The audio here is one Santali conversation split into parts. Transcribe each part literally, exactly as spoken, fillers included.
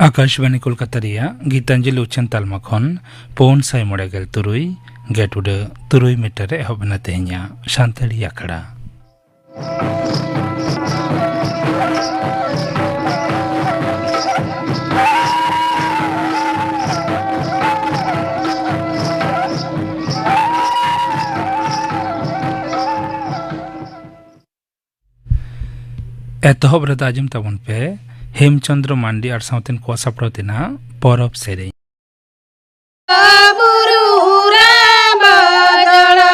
ᱟᱠᱟᱥᱵᱟᱱᱤ ᱠᱳᱞᱠᱟᱛᱟ ᱨᱮᱭᱟᱜ ᱜᱤᱛᱟᱧᱡᱚᱞᱤ ᱩᱪᱷᱟᱹᱱ ᱛᱟᱞᱢᱟ ᱠᱷᱚᱱ ᱯᱩᱱ ᱥᱟᱭ ᱢᱚᱬᱮ ᱜᱮᱞ ᱛᱩᱨᱩᱭ ᱜᱮᱴ ᱩᱰᱟᱹ ᱛᱩᱨᱩᱭ ᱢᱤᱴᱟᱨ ᱨᱮ ᱮᱦᱚᱵ ᱮᱱᱟ ᱛᱮᱦᱮᱧᱟᱜ ᱥᱟᱱᱛᱟᱲᱤ ᱟᱠᱷᱲᱟ᱾ ᱮᱛᱚᱦᱚᱵ ᱨᱮᱫᱚ ᱟᱸᱡᱚᱢ ᱛᱟᱵᱚᱱ ᱯᱮ ᱦᱮᱢᱪᱚᱸᱫᱽᱨᱚ ᱢᱟᱱᱰᱤ ᱟᱨ ᱥᱟᱶᱛᱮᱱ ᱠᱚᱣᱟᱜ ᱥᱟᱯᱲᱟᱣ ᱛᱮᱱᱟᱜ ᱯᱚᱨᱚᱵᱽ ᱥᱮᱨᱮᱧ᱾ ᱵᱩᱨᱩ ᱨᱮ ᱵᱟᱡᱽᱲᱟ,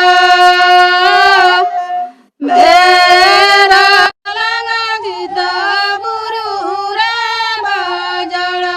ᱵᱮᱨᱟ ᱞᱟᱸᱜᱟ ᱜᱤᱫᱟ ᱵᱩᱨᱩ ᱨᱮ ᱵᱟᱡᱽᱲᱟ᱾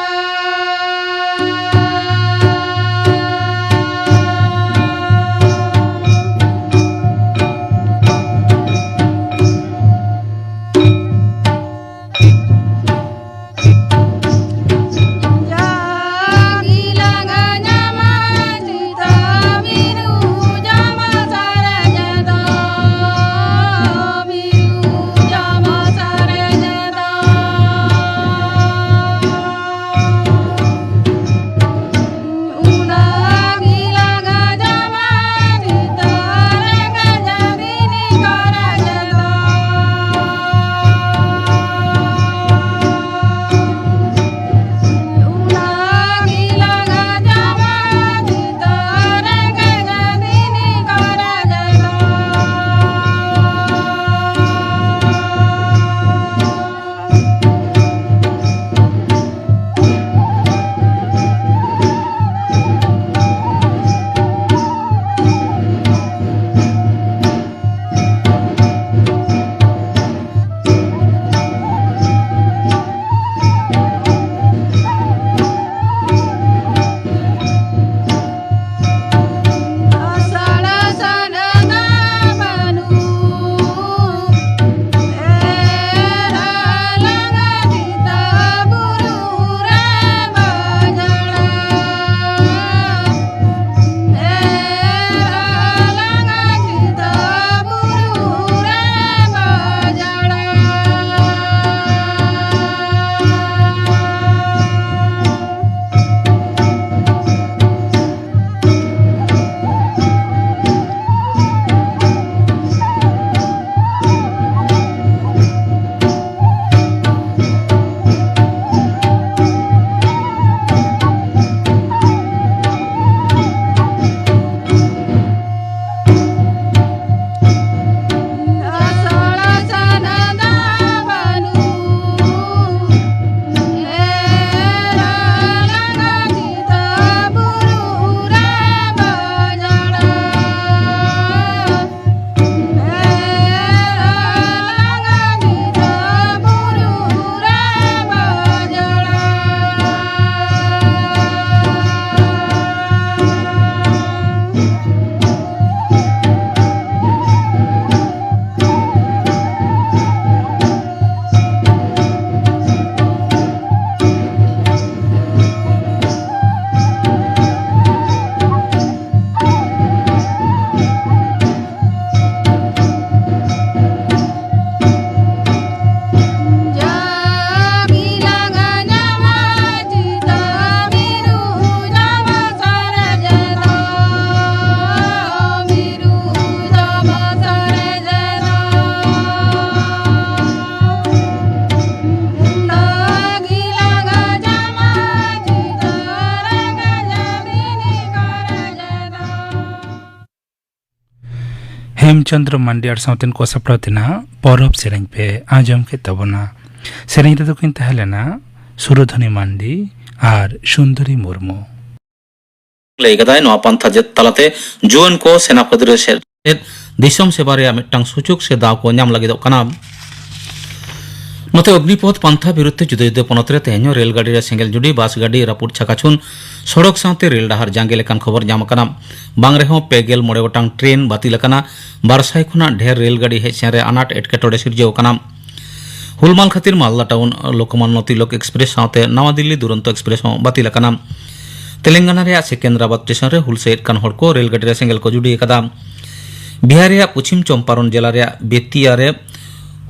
ᱦᱮᱢᱪᱚᱸᱫᱽᱨᱚ ᱢᱟᱱᱰᱤ ᱟᱨ ᱥᱟᱶᱛᱮᱱ ᱠᱚ ᱥᱟᱯᱲᱟᱣ ᱛᱮᱱᱟᱜ ᱯᱚᱨᱚᱵᱽ ᱥᱮᱨᱮᱧ ᱯᱮ ᱟᱸᱡᱚᱢ ᱠᱮᱫ ᱛᱟᱵᱚᱱᱟ᱾ ᱥᱮᱨᱮᱧ ᱨᱮᱫᱚ ᱠᱤᱱ ᱛᱟᱦᱮᱸ ᱞᱮᱱᱟ ᱥᱩᱨᱚᱫᱷᱚᱱᱤ ᱢᱟᱱᱰᱤ ᱟᱨ ᱥᱩᱱᱫᱚᱨᱤ ᱢᱩᱨᱢᱩ᱾ ᱞᱟᱹᱭ ᱠᱟᱫᱟᱭ, ᱱᱚᱣᱟ ᱯᱟᱱᱛᱷᱟ ᱡᱟᱹᱛ ᱛᱟᱞᱟᱛᱮ ᱡᱩᱣᱟᱹᱱ ᱠᱚ ᱥᱮᱱᱟ ᱯᱷᱟᱹᱫᱽ ᱨᱮ ᱥᱮ-, ᱫᱤᱥᱚᱢ ᱥᱮᱵᱟ ᱨᱮᱭᱟᱜ ᱢᱤᱫᱴᱟᱝ ᱥᱩᱡᱳᱜᱽ ᱥᱮ ᱫᱟᱣ ᱠᱚ ᱧᱟᱢ ᱞᱟᱹᱜᱤᱫᱚᱜ ᱠᱟᱱᱟ᱾ ᱱᱚᱛᱮ ᱚᱜᱽᱱᱤᱯᱚᱛᱷ ᱯᱟᱱᱛᱷᱟ ᱵᱤᱨᱩᱫᱽ ᱛᱮ ᱡᱩᱫᱟᱹ ᱡᱩᱫᱟᱹ ᱯᱚᱱᱚᱛ ᱨᱮ ᱛᱮᱦᱮᱧ ᱦᱚᱸ ᱨᱮᱞ ᱜᱟᱹᱰᱤ ᱨᱮ ᱥᱮᱸᱜᱮᱞ ᱡᱩᱰᱤ, ᱵᱟᱥ ᱜᱟᱹᱰᱤ ᱨᱟᱹᱯᱩᱫ ᱪᱷᱟᱠᱟᱪᱷᱩᱱ, ᱥᱚᱲᱚᱠ ᱥᱟᱶᱛᱮ ᱨᱮᱞ ᱰᱟᱦᱟᱨ ᱡᱟᱸᱜᱮ ᱞᱮᱠᱟᱱ ᱠᱷᱚᱵᱚᱨ ᱧᱟᱢ ᱟᱠᱟᱱᱟ᱾ ᱵᱟᱝ ᱨᱮᱦᱚᱸ ᱯᱮ ᱜᱮᱞ ᱢᱚᱬᱮ ᱜᱚᱴᱟᱝ ᱴᱨᱮᱱ ᱵᱟᱹᱛᱤᱞ ᱟᱠᱟᱱᱟ᱾ ᱵᱟᱨ ᱥᱟᱭ ᱠᱷᱚᱱᱟᱜ ᱰᱷᱮᱨ ᱨᱮᱞ ᱜᱟᱹᱰᱤ ᱦᱮᱡ ᱥᱮᱱ ᱨᱮ ᱟᱱᱟᱴ ᱮᱴᱠᱮᱴᱚᱬᱮ ᱥᱤᱨᱡᱟᱹᱣ ᱟᱠᱟᱱᱟ᱾ ᱦᱩᱞᱢᱟᱞ ᱠᱷᱟᱹᱛᱤᱨ ᱢᱟᱞᱫᱟ ᱴᱟᱣᱩᱱ ᱞᱳᱠᱢᱟᱱᱱᱚ ᱛᱤᱞᱚᱠ ᱮᱠᱥᱯᱨᱮᱥ ᱥᱟᱶᱛᱮ ᱱᱟᱣᱟ ᱫᱤᱞᱞᱤ ᱫᱩᱨᱚᱱᱛᱚ ᱮᱠᱥᱯᱨᱮᱥ ᱦᱚᱸ ᱵᱟᱹᱛᱤᱞ ᱟᱠᱟᱱᱟ᱾ ᱛᱮᱞᱮᱝᱜᱟᱱᱟ ᱨᱮᱭᱟᱜ ᱥᱮᱠᱮᱱᱫᱨᱟᱵᱟᱫᱽ ᱥᱴᱮᱥᱚᱱ ᱨᱮ ᱦᱩᱞᱥᱟᱹᱭᱮᱫ ᱠᱟᱱ ᱦᱚᱲ ᱠᱚ ᱨᱮᱞ ᱜᱟᱹᱰᱤ ᱨᱮ ᱥᱮᱸᱜᱮᱞ ᱠᱚ ᱡᱩᱰᱤ ᱟᱠᱟᱫᱟ᱾ ᱵᱤᱦᱟᱨ ᱨᱮᱭᱟᱜ ᱯᱚᱪᱷᱤᱢ ᱪᱚᱢᱯᱟᱨᱚᱱ ᱡᱮᱞᱟ ᱨᱮᱭᱟᱜ ᱵᱮᱛᱤᱭᱟ ᱨᱮ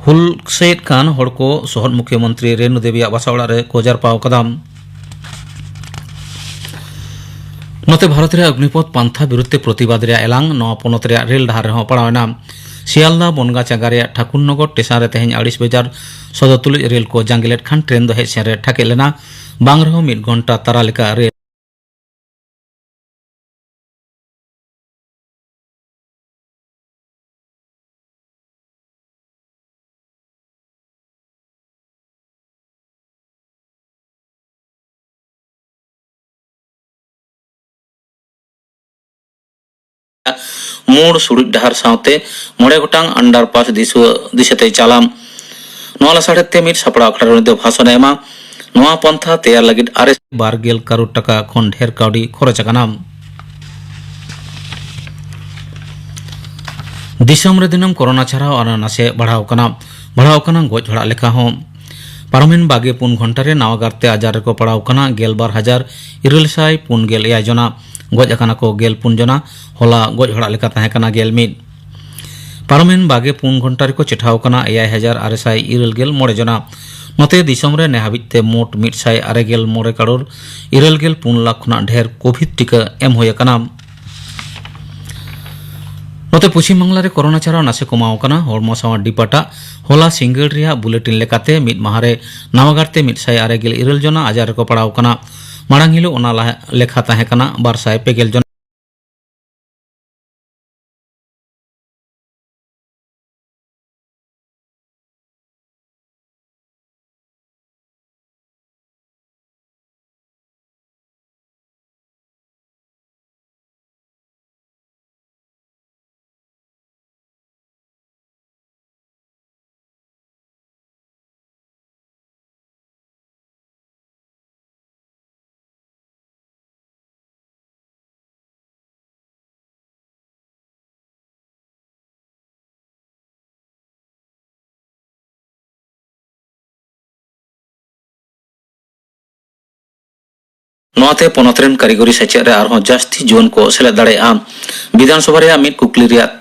ᱦᱩᱞᱥᱟᱹᱭᱮᱫ ᱠᱟᱱ ᱦᱚᱲ ᱠᱚ ᱥᱚᱦᱚᱫ ᱢᱩᱠᱷᱭᱟᱹ ᱢᱚᱱᱛᱨᱤ ᱨᱮᱱᱩ ᱫᱮᱵᱤᱭᱟᱜ ᱵᱟᱥᱟ ᱚᱲᱟᱜ ᱨᱮ ᱠᱚ ᱡᱟᱨᱯᱟᱣ ᱟᱠᱟᱫᱟ᱾ ᱱᱚᱛᱮ ᱵᱷᱟᱨᱚᱛ ᱨᱮᱭᱟᱜ ᱚᱜᱽᱱᱤᱯᱚᱛᱷ ᱯᱟᱱᱛᱷᱟ ᱵᱤᱨᱩᱫᱽ ᱛᱮ ᱯᱨᱚᱛᱤᱵᱟᱫ ᱨᱮᱭᱟᱜ ᱮᱞᱟᱝ ᱱᱚᱣᱟ ᱯᱚᱱᱚᱛ ᱨᱮᱭᱟᱜ ᱨᱮᱞ ᱰᱟᱦᱟᱨ ᱨᱮᱦᱚᱸ ᱯᱟᱲᱟᱣ ᱮᱱᱟ᱾ ᱥᱤᱭᱟᱞᱫᱟ ᱵᱚᱱᱜᱟ ᱪᱟᱸᱜᱟ ᱨᱮᱭᱟᱜ ᱴᱷᱟᱠᱩᱨᱱᱚᱜᱚᱨ ᱥᱴᱮᱥᱚᱱ ᱨᱮ ᱛᱮᱦᱮᱧ ᱟᱹᱲᱤᱥ ᱵᱟᱡᱟᱨ ᱥᱚᱫᱚ ᱛᱩᱞᱩᱡ ᱨᱮᱞ ᱠᱚ ᱡᱟᱸᱜᱮ ᱞᱮᱫ ᱠᱷᱟᱱ ᱴᱨᱮᱱ ᱫᱚ ᱦᱮᱡ ᱥᱮᱱ ᱨᱮ ᱴᱷᱟᱠᱮᱫ ᱞᱮᱱᱟ᱾ ᱵᱟᱝ ᱨᱮᱦᱚᱸ ᱢᱤᱫ ᱜᱷᱚᱱᱴᱟ ᱛᱟᱨᱟ ᱞᱮᱠᱟ ᱨᱮᱞ ᱢᱩᱬ ᱥᱩᱲᱩᱡ ᱰᱟᱦᱟᱨ ᱥᱟᱶᱛᱮ ᱢᱚᱬᱮ ᱜᱚᱴᱟᱝ ᱟᱱᱰᱟᱨᱯᱟᱥ ᱫᱤᱥᱩᱣᱟᱹ ᱫᱤᱥᱟᱹᱛᱮᱭ ᱪᱟᱞᱟᱢ᱾ ᱱᱚᱣᱟ ᱞᱟᱥᱟᱲᱦᱮᱫ ᱛᱮ ᱢᱤᱫ ᱥᱟᱯᱲᱟᱣ ᱟᱠᱷᱲᱟ ᱨᱮ ᱩᱱᱤ ᱫᱚ ᱵᱷᱟᱥᱚᱱ ᱮ ᱮᱢᱟ᱾ ᱱᱚᱣᱟ ᱯᱟᱱᱛᱷᱟ ᱛᱮᱭᱟᱨ ᱞᱟᱹᱜᱤᱫ ᱟᱨᱮ ᱵᱟᱨ ᱜᱮᱞ ᱠᱟᱨᱳᱲ ᱴᱟᱠᱟ ᱠᱷᱚᱱ ᱰᱷᱮᱨ ᱠᱟᱹᱣᱰᱤ ᱠᱷᱚᱨᱚᱪ ᱟᱠᱟᱱᱟ᱾ ᱫᱤᱥᱚᱢ ᱨᱮ ᱫᱤᱱᱟᱹᱢ ᱠᱳᱨᱳᱱᱟ ᱪᱷᱟᱨᱟᱣ ᱟᱨ ᱱᱟᱥᱮ ᱵᱟᱲᱦᱟᱣ ᱠᱟᱱᱟ, ᱵᱟᱲᱦᱟᱣ ᱠᱟᱱᱟ ᱜᱚᱡ ᱦᱚᱲᱟᱜ ᱞᱮᱠᱷᱟ ᱦᱚᱸ᱾ ᱯᱟᱨᱚᱢᱮᱱ ᱵᱟᱜᱮ ᱯᱩᱱ ᱜᱷᱚᱱᱴᱟ ᱨᱮ ᱱᱟᱣᱟ ᱜᱟᱨᱛᱮ ᱟᱡᱟᱨ ᱨᱮᱠᱚ ᱯᱟᱲᱟᱣ ᱠᱟᱱᱟ ᱜᱮᱞ ᱵᱟᱨ ᱦᱟᱡᱟᱨ ᱤᱨᱟᱹᱞ ᱥᱟᱭ ᱯᱩᱱ ᱜᱮᱞ ᱮᱭᱟᱭ ᱡᱚᱱᱟ, ᱜᱚᱡ ᱟᱠᱟᱱᱟ ᱠᱚ ᱜᱮᱞ ᱯᱩᱱ ᱡᱚᱱᱟ, ᱦᱚᱞᱟ ᱜᱚᱡ ᱦᱚᱲᱟᱜ ᱞᱮᱠᱟ ᱛᱟᱦᱮᱸ ᱠᱟᱱᱟ ᱜᱮᱞ ᱢᱤᱫ᱾ ᱯᱟᱨᱚᱢᱮᱱ ᱵᱟᱜᱮ ᱯᱩᱱ ᱜᱷᱚᱱᱴᱟ ᱨᱮᱠᱚ ᱪᱮᱴᱷᱟᱣ ᱠᱟᱱᱟ ᱮᱭᱟᱭ ᱦᱟᱡᱟᱨ ᱟᱨᱮ ᱥᱟᱭ ᱤᱨᱟᱹᱞ ᱜᱮᱞ ᱢᱚᱬᱮ ᱡᱚᱱᱟ᱾ ᱱᱚᱛᱮ ᱫᱤᱥᱚᱢ ᱨᱮ ᱱᱮ ᱦᱟᱹᱵᱤᱡ ᱛᱮ ᱢᱳᱴ ᱢᱤᱫ ᱥᱟᱭ ᱟᱨᱮ ᱜᱮᱞ ᱢᱚᱬᱮ ᱠᱟᱨᱳᱲ ᱤᱨᱟᱹᱞ ᱜᱮᱞ ᱯᱩᱱ ᱞᱟᱠᱷ ᱠᱷᱚᱱᱟᱜ ᱰᱷᱮᱨ ᱠᱳᱵᱷᱤᱰ ᱴᱤᱠᱟᱹ ᱮᱢ ᱦᱩᱭ ᱟᱠᱟᱱᱟ᱾ ᱱᱚᱛᱮ ᱯᱚᱪᱷᱤᱢ ᱵᱟᱝᱞᱟ ᱨᱮ ᱠᱳᱨᱳᱱᱟ ᱪᱷᱟᱨᱟᱣ ᱱᱟᱥᱮ ᱠᱚᱢᱟᱣ ᱟᱠᱟᱱᱟ᱾ ᱦᱚᱲᱢᱚ ᱥᱟᱶᱟᱨ ᱰᱤᱯᱟᱨᱴᱟᱜ ᱦᱚᱞᱟ ᱥᱤᱸᱜᱟᱹᱲ ᱨᱮᱭᱟᱜ ᱵᱩᱞᱮᱴᱤᱱ ᱞᱮᱠᱟᱛᱮ ᱢᱤᱫ ᱢᱟᱦᱟ ᱨᱮ ᱱᱟᱣᱟ ᱜᱟᱨᱛᱮ ᱢᱤᱫ ᱥᱟᱭ ᱟᱨᱮ ᱜᱮᱞ ᱤᱨᱟᱹᱞ ᱡᱚᱱᱟ ᱟᱡᱟᱨ ᱨᱮᱠᱚ ᱯᱟᱲᱟᱣ ᱟᱠᱟᱱᱟ᱾ ᱢᱟᱲᱟᱝ ᱦᱤᱞᱳᱜ ᱚᱱᱟ ᱞᱟᱦᱟ ᱞᱮᱠᱷᱟ ᱛᱟᱦᱮᱸ ᱠᱟᱱᱟ ᱵᱟᱨ ᱥᱟᱭ ᱯᱮ ᱜᱮᱞ ᱡᱚᱱᱟ᱾ ᱱᱚᱣᱟᱛᱮ ᱯᱚᱱᱚᱛ ᱨᱮᱱ ᱠᱟᱹᱨᱤᱜᱚᱨᱤ ᱥᱮᱪᱮᱫ ᱨᱮ ᱟᱨᱦᱚᱸ ᱡᱟᱹᱥᱛᱤ ᱡᱩᱣᱟᱹᱱ ᱠᱚ ᱥᱮᱞᱮᱫ ᱫᱟᱲᱮᱭᱟᱜᱼᱟ᱾ ᱵᱤᱫᱷᱟᱱ ᱥᱚᱵᱷᱟ ᱨᱮᱭᱟᱜ ᱢᱤᱫ ᱠᱩᱠᱞᱤ ᱨᱮᱭᱟᱜ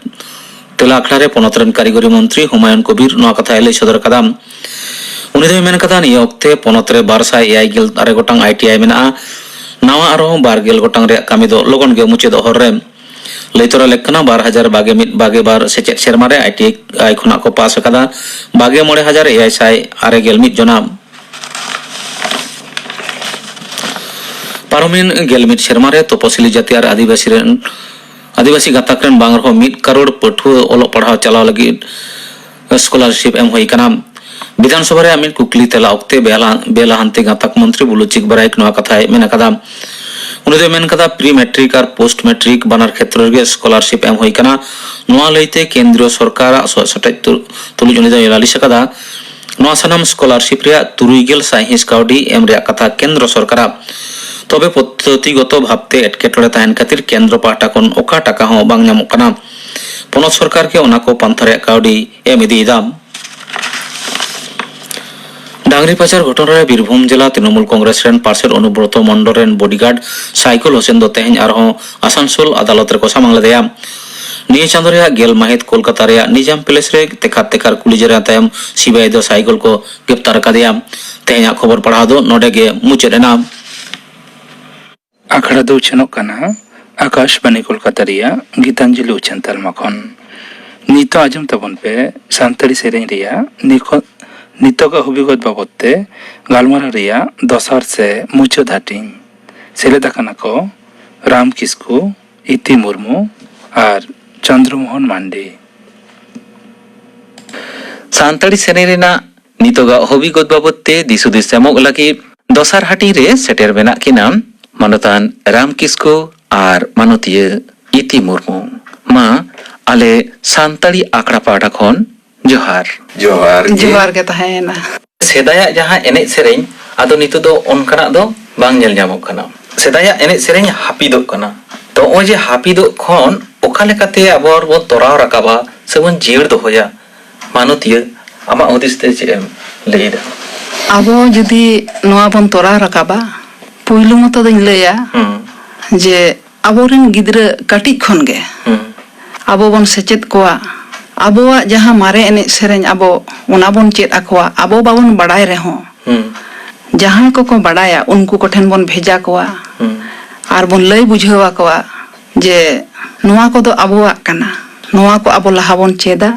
ᱛᱮᱞᱟ ᱟᱠᱷᱲᱟ ᱨᱮ ᱯᱚᱱᱚᱛ ᱨᱮᱱ ᱠᱟᱹᱨᱤᱜᱚᱨᱤ ᱢᱚᱱᱛᱨᱤ ᱦᱩᱢᱟᱭᱩᱱ ᱠᱚᱵᱤᱨ ᱱᱚᱣᱟ ᱠᱟᱛᱷᱟᱭ ᱞᱟᱹᱭ ᱥᱚᱫᱚᱨ ᱟᱠᱟᱫᱟ᱾ ᱩᱱᱤ ᱫᱚᱭ ᱢᱮᱱ ᱟᱠᱟᱫᱟ, ᱱᱤᱭᱟᱹ ᱚᱠᱛᱮ ᱯᱚᱱᱚᱛ ᱨᱮ ᱵᱟᱨ ᱥᱟᱭ ᱮᱭᱟᱭ ᱜᱮᱞ ᱟᱨᱮ ᱜᱚᱴᱟᱝ ᱟᱭ ᱴᱤ ᱟᱭ ᱢᱮᱱᱟᱜᱼᱟ᱾ ᱱᱟᱣᱟ ᱟᱨᱦᱚᱸ ᱵᱟᱨ ᱜᱮᱞ ᱜᱚᱴᱟᱝ ᱨᱮᱭᱟᱜ ᱠᱟᱹᱢᱤ ᱫᱚ ᱞᱚᱜᱚᱱ ᱜᱮ ᱢᱩᱪᱟᱹᱫᱚᱜ ᱦᱚᱨ ᱨᱮ᱾ ᱞᱟᱹᱭ ᱛᱚᱨᱟ ᱞᱮᱠ ᱠᱟᱱᱟ, ᱵᱟᱨ ᱦᱟᱡᱟᱨ ᱵᱟᱜᱮ ᱢᱤᱫ ᱵᱟᱜᱮ ᱵᱟᱨ ᱥᱮᱪᱮᱫ ᱥᱮᱨᱢᱟ ᱨᱮ ᱟᱭ ᱴᱤ ᱟᱭ ᱠᱷᱚᱱᱟᱜ ᱠᱚ ᱯᱟᱥ ᱟᱠᱟᱫᱟ ᱵᱟᱜᱮ ᱢᱚᱬᱮ ᱦᱟᱡᱟᱨ ᱮᱭᱟᱭ ᱥᱟᱭ ᱟᱨᱮ ᱜᱮᱞ ᱢᱤᱫ ᱡᱚᱱᱟ᱾ ᱯᱟᱨᱚᱢᱮᱱ ᱜᱮᱞ ᱢᱤᱫ ᱥᱮᱨᱢᱟ ᱨᱮ ᱛᱚᱯᱚᱥᱤᱞᱤ ᱡᱟᱹᱛᱤ ᱟᱨ ᱟᱹᱫᱤᱵᱟᱹᱥᱤ ᱨᱮᱱ, ᱟᱹᱫᱤᱵᱟᱹᱥᱤ ᱜᱟᱛᱟᱠ ᱨᱮᱱ ᱵᱟᱝ ᱨᱮᱦᱚᱸ ᱢᱤᱫ ᱠᱟᱨᱳᱲ ᱯᱟᱹᱴᱷᱩᱣᱟᱹ ᱚᱞᱚᱜ ᱯᱟᱲᱦᱟᱣ ᱪᱟᱞᱟᱣ ᱞᱟᱹᱜᱤᱫ ᱥᱠᱚᱞᱟᱨᱥᱤᱯ ᱮᱢ ᱦᱩᱭ ᱟᱠᱟᱱᱟ᱾ ᱵᱤᱫᱷᱟᱱ ᱥᱚᱵᱷᱟ ᱨᱮᱭᱟᱜ ᱢᱤᱫ ᱠᱩᱠᱞᱤ ᱛᱮᱞᱟ ᱚᱠᱛᱮ ᱵᱮᱞᱟ-, ᱵᱮᱞᱟᱦᱟᱱᱛᱤ ᱜᱟᱛᱟᱠ ᱢᱚᱱᱛᱨᱤ ᱵᱩᱞᱩ ᱪᱤᱠ ᱵᱟᱨᱟᱭᱤᱠ ᱱᱚᱣᱟ ᱠᱟᱛᱷᱟᱭ ᱢᱮᱱ ᱟᱠᱟᱫᱟ᱾ ᱩᱱᱤ ᱫᱚᱭ ᱢᱮᱱ ᱟᱠᱟᱫᱟ, ᱯᱨᱤ ᱢᱮᱴᱨᱤᱠ ᱟᱨ ᱯᱳᱥᱴ ᱢᱮᱴᱨᱤᱠ ᱵᱟᱱᱟᱨ ᱠᱷᱮᱛᱨᱚ ᱨᱮᱜᱮ ᱥᱠᱚᱞᱟᱨᱥᱤᱯ ᱮᱢ ᱦᱩᱭ ᱟᱠᱟᱱᱟ᱾ ᱱᱚᱣᱟ ᱞᱟᱹᱭᱛᱮ ᱠᱮᱱᱫᱨᱤᱭᱚ ᱥᱚᱨᱠᱟᱨᱟᱜ ᱥᱚᱦᱮ ᱥᱮᱴᱮᱡ ᱛᱩ-, ᱛᱩᱞᱩᱡ ᱩᱱᱤ ᱫᱚᱭ ᱞᱟᱹᱞᱤᱥ ᱟᱠᱟᱫᱟ᱾ ᱱᱚᱣᱟ ᱥᱟᱱᱟᱢ ᱥᱠᱚᱞᱟᱨᱥᱤᱯ ᱨᱮᱭᱟᱜ ᱛᱩᱨᱩᱭ ᱜᱮᱞ ᱥᱟᱭᱦᱤᱸᱥ ᱠᱟᱹᱣᱰᱤ ᱮᱢ ᱨᱮᱭᱟᱜ ᱠᱟᱛᱷᱟ ᱠᱮᱱᱫᱨᱚ ᱥᱚᱨᱠᱟᱨᱟᱜ᱾ ᱛᱚᱵᱮ ᱯᱚᱫᱽᱫᱷᱚᱛᱤᱜᱚᱛᱚ ᱵᱷᱟᱵᱽᱛᱮ ᱮᱴᱠᱮᱴᱚᱬᱮ ᱛᱟᱦᱮᱱ ᱠᱷᱟᱹᱛᱤᱨ ᱠᱮᱱᱫᱨᱚ ᱯᱟᱦᱴᱟ ᱠᱷᱚᱱ ᱚᱠᱟ ᱴᱟᱠᱟ ᱦᱚᱸ ᱵᱟᱝ ᱧᱟᱢᱚᱜ ᱠᱟᱱᱟ᱾ ᱯᱚᱱᱚᱛ ᱥᱚᱨᱠᱟᱨ ᱜᱮ ᱚᱱᱟ ᱠᱚ ᱯᱟᱱᱛᱷᱟ ᱨᱮᱭᱟᱜ ᱠᱟᱹᱣᱰᱤ ᱮᱢ ᱤᱫᱤᱭᱮᱫᱟ᱾ ᱰᱟᱝᱨᱤ ᱯᱟᱪᱟᱨ ᱜᱷᱚᱴᱚᱱ ᱨᱮ ᱵᱤᱨᱵᱷᱩᱢ ᱡᱮᱞᱟ ᱛᱨᱤᱱᱚᱢᱩᱞ ᱠᱚᱝᱜᱨᱮᱥ ᱨᱮᱱ ᱯᱟᱨᱥᱮᱛ ᱚᱱᱩᱵᱨᱚᱛᱚ ᱢᱚᱱᱰᱚᱞ ᱨᱮᱱ ᱵᱚᱰᱤᱜᱟᱨᱰ ᱥᱟᱭᱠᱚᱞ ᱦᱳᱥᱮᱱ ᱫᱚ ᱛᱮᱦᱮᱧ ᱟᱨᱦᱚᱸ ᱟᱥᱟᱱᱥᱳᱞ ᱟᱫᱟᱞᱚᱛ ᱨᱮᱠᱚ ᱥᱟᱢᱟᱝ ᱞᱮᱫᱮᱭᱟ᱾ ᱱᱤᱭᱟᱹ ᱪᱟᱸᱫᱚ ᱨᱮᱭᱟᱜ ᱜᱮᱞ ᱢᱟᱹᱦᱤᱛ ᱠᱳᱞᱠᱟᱛᱟ ᱨᱮᱭᱟᱜ ᱱᱤᱡᱟᱢ ᱯᱮᱞᱮᱥ ᱨᱮ ᱛᱮᱠᱷᱟᱨ ᱛᱮᱠᱷᱟᱨ ᱠᱩᱞᱤ ᱡᱮᱨᱟ ᱛᱟᱭᱚᱢ ᱥᱤ ᱵᱤ ᱟᱭ ᱫᱚ ᱥᱟᱭᱠᱚᱞ ᱠᱚ ᱜᱨᱮᱯᱛᱟᱨ ᱟᱠᱟᱫᱮᱭᱟ᱾ ᱛᱮᱦᱮᱧᱟᱜ ᱠᱷᱚᱵᱚᱨ ᱯᱟᱲᱦᱟᱣ ᱫᱚ ᱱᱚᱰᱮ ᱜᱮ ᱢᱩᱪᱟᱹᱫ ᱮᱱᱟ᱾ ᱟᱠᱷᱲᱟ ᱫᱚ ᱩᱪᱷᱟᱹᱱᱚᱜ ᱠᱟᱱᱟ ᱟᱠᱟᱥᱵᱟᱱᱤ ᱠᱳᱞᱠᱟᱛᱟ ᱨᱮᱭᱟᱜ ᱜᱤᱛᱟᱧᱡᱚᱞᱤ ᱩᱪᱷᱟᱹᱱ ᱛᱟᱞᱢᱟ ᱠᱷᱚᱱ᱾ ᱱᱤᱛᱚᱜ ᱟᱸᱡᱚᱢ ᱛᱟᱵᱚᱱ ᱯᱮ ᱥᱟᱱᱛᱟᱲᱤ ᱥᱮᱨᱮᱧ ᱨᱮᱭᱟᱜ ᱱᱤᱠᱷᱚ-, ᱱᱤᱛᱚᱜᱟᱜ ᱦᱚᱵᱤᱜᱚᱛ ᱵᱟᱵᱚᱫ ᱛᱮ ᱜᱟᱞᱢᱟᱨᱟᱣ ᱨᱮᱭᱟᱜ ᱫᱚᱥᱟᱨ ᱥᱮ ᱢᱩᱪᱟᱹᱫ ᱦᱟᱹᱴᱤᱧ᱾ ᱥᱮᱞᱮᱫ ᱟᱠᱟᱱᱟ ᱠᱚ ᱨᱟᱢ ᱠᱤᱥᱠᱩ, ᱤᱛᱤ ᱢᱩᱨᱢᱩ ᱟᱨ ᱪᱚᱱᱫᱨᱚ ᱢᱳᱦᱚᱱ ᱢᱟᱱᱰᱤ᱾ ᱥᱟᱱᱛᱟᱲᱤ ᱥᱮᱨᱮᱧ ᱨᱮᱱᱟᱜ ᱱᱤᱛᱚᱜᱟᱜ ᱦᱚᱵᱤᱜᱚᱛ ᱵᱟᱵᱚᱫ ᱛᱮ ᱫᱤᱥ ᱦᱩᱫᱤᱥ ᱮᱢᱚᱜ ᱞᱟᱹᱜᱤᱫ ᱫᱚᱥᱟᱨ ᱦᱟᱹᱴᱤᱧ ᱨᱮ ᱥᱮᱴᱮᱨ ᱢᱮᱱᱟᱜ ᱠᱤᱱᱟ ᱢᱟᱱᱚᱛᱟᱱ ᱨᱟᱢ ᱠᱤᱥᱠᱩ ᱟᱨ ᱢᱟᱱᱚᱛᱤᱭᱟᱹ ᱤᱛᱤ ᱢᱩᱨᱢᱩ᱾ ᱢᱟ, ᱟᱞᱮ ᱥᱟᱱᱛᱟᱲᱤ ᱟᱠᱷᱲᱟ ᱯᱟᱦᱴᱟ ᱠᱷᱚᱱ ᱡᱚᱦᱟᱨ᱾ ᱡᱚᱦᱟᱨ ᱜᱮ᱾ ᱡᱚᱦᱟᱨ ᱜᱮ ᱛᱟᱦᱮᱸᱭᱮᱱᱟ᱾ ᱥᱮᱫᱟᱭᱟᱜ ᱡᱟᱦᱟᱸ ᱮᱱᱮᱡ ᱥᱮᱨᱮᱧ, ᱟᱫᱚ ᱱᱤᱛᱚᱜ ᱫᱚ ᱚᱱᱠᱟᱱᱟᱜ ᱫᱚ ᱵᱟᱝ ᱧᱮᱞ ᱧᱟᱢᱚᱜ ᱠᱟᱱᱟ᱾ ᱥᱮᱫᱟᱭᱟᱜ ᱮᱱᱮᱡ ᱥᱮᱨᱮᱧ ᱦᱟᱹᱯᱤᱫᱚᱜ ᱠᱟᱱᱟ᱾ ᱛᱚ, ᱱᱚᱜᱼᱚᱭ ᱡᱮ ᱦᱟᱹᱯᱤᱫᱚᱜ ᱠᱷᱚᱱ ᱚᱠᱟ ᱞᱮᱠᱟᱛᱮ ᱟᱵᱚ ᱵᱚᱱ ᱛᱚᱨᱟᱣ ᱨᱟᱠᱟᱵᱟ ᱥᱮᱵᱚᱱ ᱡᱤᱭᱟᱹᱲ ᱫᱚᱦᱚᱭᱟ, ᱢᱟᱱᱚᱛᱤᱭᱟᱹ, ᱟᱢᱟᱜ ᱦᱩᱫᱤᱥ ᱛᱮ ᱪᱮᱫ ᱮᱢ ᱞᱟᱹᱭ ᱮᱫᱟ? ᱟᱵᱚ ᱡᱩᱫᱤ ᱱᱚᱣᱟ ᱵᱚᱱ ᱛᱚᱨᱟᱣ ᱨᱟᱠᱟᱵᱟ, ᱯᱩᱭᱞᱩ ᱢᱚᱛᱚ ᱫᱚᱧ ᱞᱟᱹᱭᱟ ᱦᱩᱸ᱾ ᱡᱮ ᱟᱵᱚᱨᱮᱱ ᱜᱤᱫᱽᱨᱟᱹ ᱠᱟᱹᱴᱤᱡ ᱠᱷᱚᱱ ᱜᱮ ᱦᱩᱸ᱾ ᱟᱵᱚ ᱵᱚᱱ ᱥᱮᱪᱮᱫ ᱠᱚᱣᱟ, ᱟᱵᱚᱣᱟᱜ ᱡᱟᱦᱟᱸ ᱢᱟᱨᱮ ᱮᱱᱮᱡ ᱥᱮᱨᱮᱧ ᱟᱵᱚ ᱚᱱᱟ ᱵᱚᱱ ᱪᱮᱫ ᱟᱠᱚᱣᱟ, ᱟᱵᱚ ᱵᱟᱵᱚᱱ ᱵᱟᱲᱟᱭ ᱨᱮᱦᱚᱸ ᱦᱩᱸ᱾ ᱡᱟᱦᱟᱸᱭ ᱠᱚᱠᱚ ᱵᱟᱲᱟᱭᱟ ᱩᱱᱠᱩ ᱠᱚᱴᱷᱮᱱ ᱵᱚᱱ ᱵᱷᱮᱡᱟ ᱠᱚᱣᱟ ᱦᱩᱸ᱾ ᱟᱨ ᱵᱚᱱ ᱞᱟᱹᱭ ᱵᱩᱡᱷᱟᱹᱣ ᱟᱠᱚᱣᱟ ᱡᱮ ᱱᱚᱣᱟ ᱠᱚᱫᱚ ᱟᱵᱚᱣᱟᱜ ᱠᱟᱱᱟ, ᱱᱚᱣᱟ ᱠᱚ ᱟᱵᱚ ᱞᱟᱦᱟ ᱵᱚᱱ ᱪᱮᱫᱟ,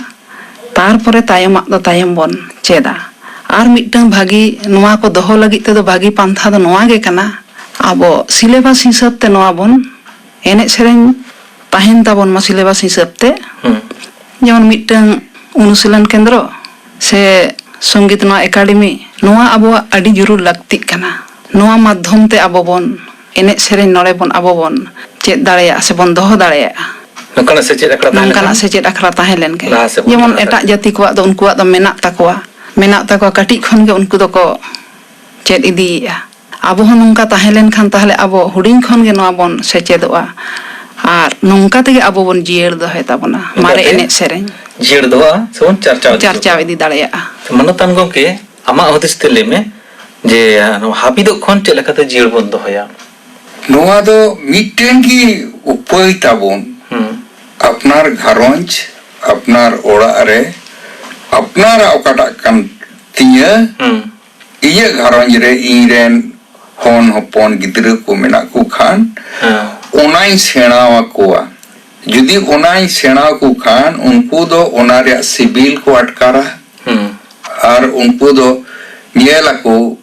ᱛᱟᱨᱯᱚᱨᱮ ᱛᱟᱭᱚᱢᱟᱜ ᱫᱚ ᱛᱟᱭᱚᱢ ᱵᱚᱱ ᱪᱮᱫᱟ᱾ ᱟᱨ ᱢᱤᱫᱴᱟᱝ ᱵᱷᱟᱹᱜᱤ ᱱᱚᱣᱟ ᱠᱚ ᱫᱚᱦᱚ ᱞᱟᱹᱜᱤᱫ ᱛᱮᱫᱚ ᱵᱷᱟᱹᱜᱤ ᱯᱟᱱᱛᱷᱟ ᱫᱚ ᱱᱚᱣᱟ ᱜᱮ ᱠᱟᱱᱟ, ᱟᱵᱚ syllabus ᱦᱤᱥᱟᱹᱵ ᱛᱮ ᱱᱚᱣᱟ ᱵᱚᱱ ᱮᱱᱮᱡ ᱥᱮᱨᱮᱧ ᱛᱟᱦᱮᱱ ᱛᱟᱵᱚᱱ ᱢᱟ syllabus ᱦᱤᱥᱟᱹᱵ ᱛᱮ᱾ ᱦᱩᱸ᱾ ᱡᱮᱢᱚᱱ ᱢᱤᱫᱴᱟᱝ ᱚᱱᱩᱥᱤᱞᱚᱱ ᱠᱮᱱᱫᱨᱚ ᱥᱮ ᱥᱚᱝᱜᱤᱛ ᱱᱚᱣᱟ ᱮᱠᱟᱰᱮᱢᱤ, ᱱᱚᱣᱟ ᱟᱵᱚᱣᱟᱜ ᱟᱹᱰᱤ ᱡᱚᱨᱩᱨ ᱞᱟᱹᱠᱛᱤᱜ ᱠᱟᱱᱟ᱾ ᱱᱚᱣᱟ ᱢᱟᱫᱽᱫᱷᱚᱢ ᱛᱮ ᱟᱵᱚ ᱵᱚᱱ ᱮᱱᱮᱡ ᱥᱮᱨᱮᱧ ᱱᱚᱰᱮ ᱵᱚᱱ ᱟᱵᱚ ᱵᱚᱱ ᱪᱮᱫ ᱫᱟᱲᱮᱭᱟᱜᱼᱟ ᱥᱮ ᱵᱚᱱ ᱫᱚᱦᱚ ᱫᱟᱲᱮᱭᱟᱜᱼᱟ᱾ ᱱᱚᱝᱠᱟᱱᱟᱜ ᱥᱮᱪᱮᱫ ᱟᱠᱷᱲᱟ ᱛᱟᱦᱮᱸ ᱱᱚᱝᱠᱟᱱᱟᱜ ᱞᱮᱱᱠᱷᱟᱱ ᱥᱮᱪᱮᱫ ᱟᱠᱷᱲᱟ ᱛᱟᱦᱮᱸ ᱞᱮᱱᱠᱷᱟᱱ᱾ ᱞᱟᱦᱟ ᱥᱮᱫ ᱵᱚᱱ ᱡᱮᱢᱚᱱ ᱞᱟᱦᱟ ᱮᱴᱟᱜ ᱫᱟᱲᱮᱭᱟᱜᱼᱟ᱾ ᱡᱟᱹᱛᱤ ᱠᱚᱣᱟᱜ ᱫᱚ ᱩᱱᱠᱩᱣᱟᱜ ᱫᱚ ᱢᱮᱱᱟᱜ ᱛᱟᱠᱚᱣᱟ, ᱢᱮᱱᱟᱜ ᱛᱟᱠᱚᱣᱟ, ᱠᱟᱹᱴᱤᱡ ᱠᱷᱚᱱ ᱜᱮ ᱩᱱᱠᱩ ᱫᱚᱠᱚ ᱪᱮᱫ ᱤᱫᱤᱭᱮᱫᱼᱟ᱾ ᱟᱵᱚ ᱦᱚᱸ ᱱᱚᱝᱠᱟ ᱛᱟᱦᱮᱸ ᱞᱮᱱᱠᱷᱟᱱ ᱛᱟᱦᱚᱞᱮ ᱟᱵᱚ ᱦᱩᱰᱤᱧ ᱠᱷᱚᱱ ᱜᱮ ᱱᱚᱣᱟ ᱵᱚᱱ ᱥᱮᱪᱮᱫᱚᱜᱼᱟ ᱟᱨ ᱱᱚᱝᱠᱟ ᱛᱮᱜᱮ ᱟᱵᱚ ᱵᱚᱱ ᱡᱤᱭᱟᱹᱲ ᱫᱚᱦᱚᱭ ᱛᱟᱵᱚᱱᱟ ᱢᱟᱨᱮ ᱱᱚᱝᱠᱟᱛᱮ ᱮᱱᱮᱡ ᱥᱮᱨᱮᱧ᱾ ᱡᱤᱭᱟᱹᱲ ᱫᱚᱦᱚᱜᱼᱟ ᱥᱮᱵᱚᱱ ᱪᱟᱨᱪᱟᱣ ᱤᱫᱤ ᱪᱟᱨᱪᱟᱣ ᱛᱟᱵᱚᱱᱟ᱾ ᱤᱫᱤ ᱫᱟᱲᱮᱭᱟᱜᱼᱟ᱾ ᱢᱟᱱᱚᱛᱟᱱ ᱜᱚᱢᱠᱮ, ᱟᱢᱟᱜ ᱦᱩᱫᱤᱥ ᱛᱮ ᱞᱟᱹᱭ ᱢᱮ ᱡᱮ ᱱᱚᱣᱟ ᱦᱟᱹᱯᱤᱫᱚᱜ ᱠᱷᱚᱱ ᱪᱮᱫ ᱞᱮᱠᱟᱛᱮ ᱡᱤᱭᱟᱹᱲ ᱵᱚᱱ ᱫᱚᱦᱚᱭᱟ? ᱱᱚᱣᱟ ᱫᱚ ᱢᱤᱫᱴᱮᱱ ᱜᱮ ᱩᱯᱟᱹᱭ ᱛᱟᱵᱚᱱ, ᱦᱩᱸ᱾ ᱟᱯᱱᱟᱨ ᱜᱷᱟᱨᱚᱸᱡᱽ, ᱟᱯᱱᱟᱨ ᱚᱲᱟᱜ ᱨᱮ, ᱟᱯᱱᱟᱨᱟᱜ ᱚᱠᱟᱴᱟᱜ ᱠᱟᱱ ᱛᱤᱧᱟᱹ, ᱦᱩᱸ᱾ ᱤᱧᱟᱹᱜ ᱜᱷᱟᱨᱚᱸᱡᱽ ᱨᱮ ᱤᱧ ᱨᱮᱱ ᱦᱚᱱ ᱦᱚᱯᱚᱱ ᱜᱤᱫᱽᱨᱟᱹ ᱠᱚ ᱢᱮᱱᱟᱜ ᱠᱚ ᱠᱷᱟᱱ, ᱦᱮᱸ᱾ ᱚᱱᱟᱧ ᱥᱮᱬᱟ ᱟᱠᱚᱣᱟ᱾ ᱡᱩᱫᱤ ᱚᱱᱟᱧ ᱥᱮᱬᱟ ᱟᱠᱚ ᱠᱷᱟᱱ, ᱩᱱᱠᱩ ᱫᱚ ᱚᱱᱟ ᱨᱮᱭᱟᱜ ᱥᱤᱵᱤᱞ ᱠᱚ ᱟᱴᱠᱟᱨᱟ᱾ ᱦᱩᱸ᱾ ᱟᱨ ᱩᱱᱠᱩ ᱫᱚ ᱧᱮᱞ ᱟᱠᱚ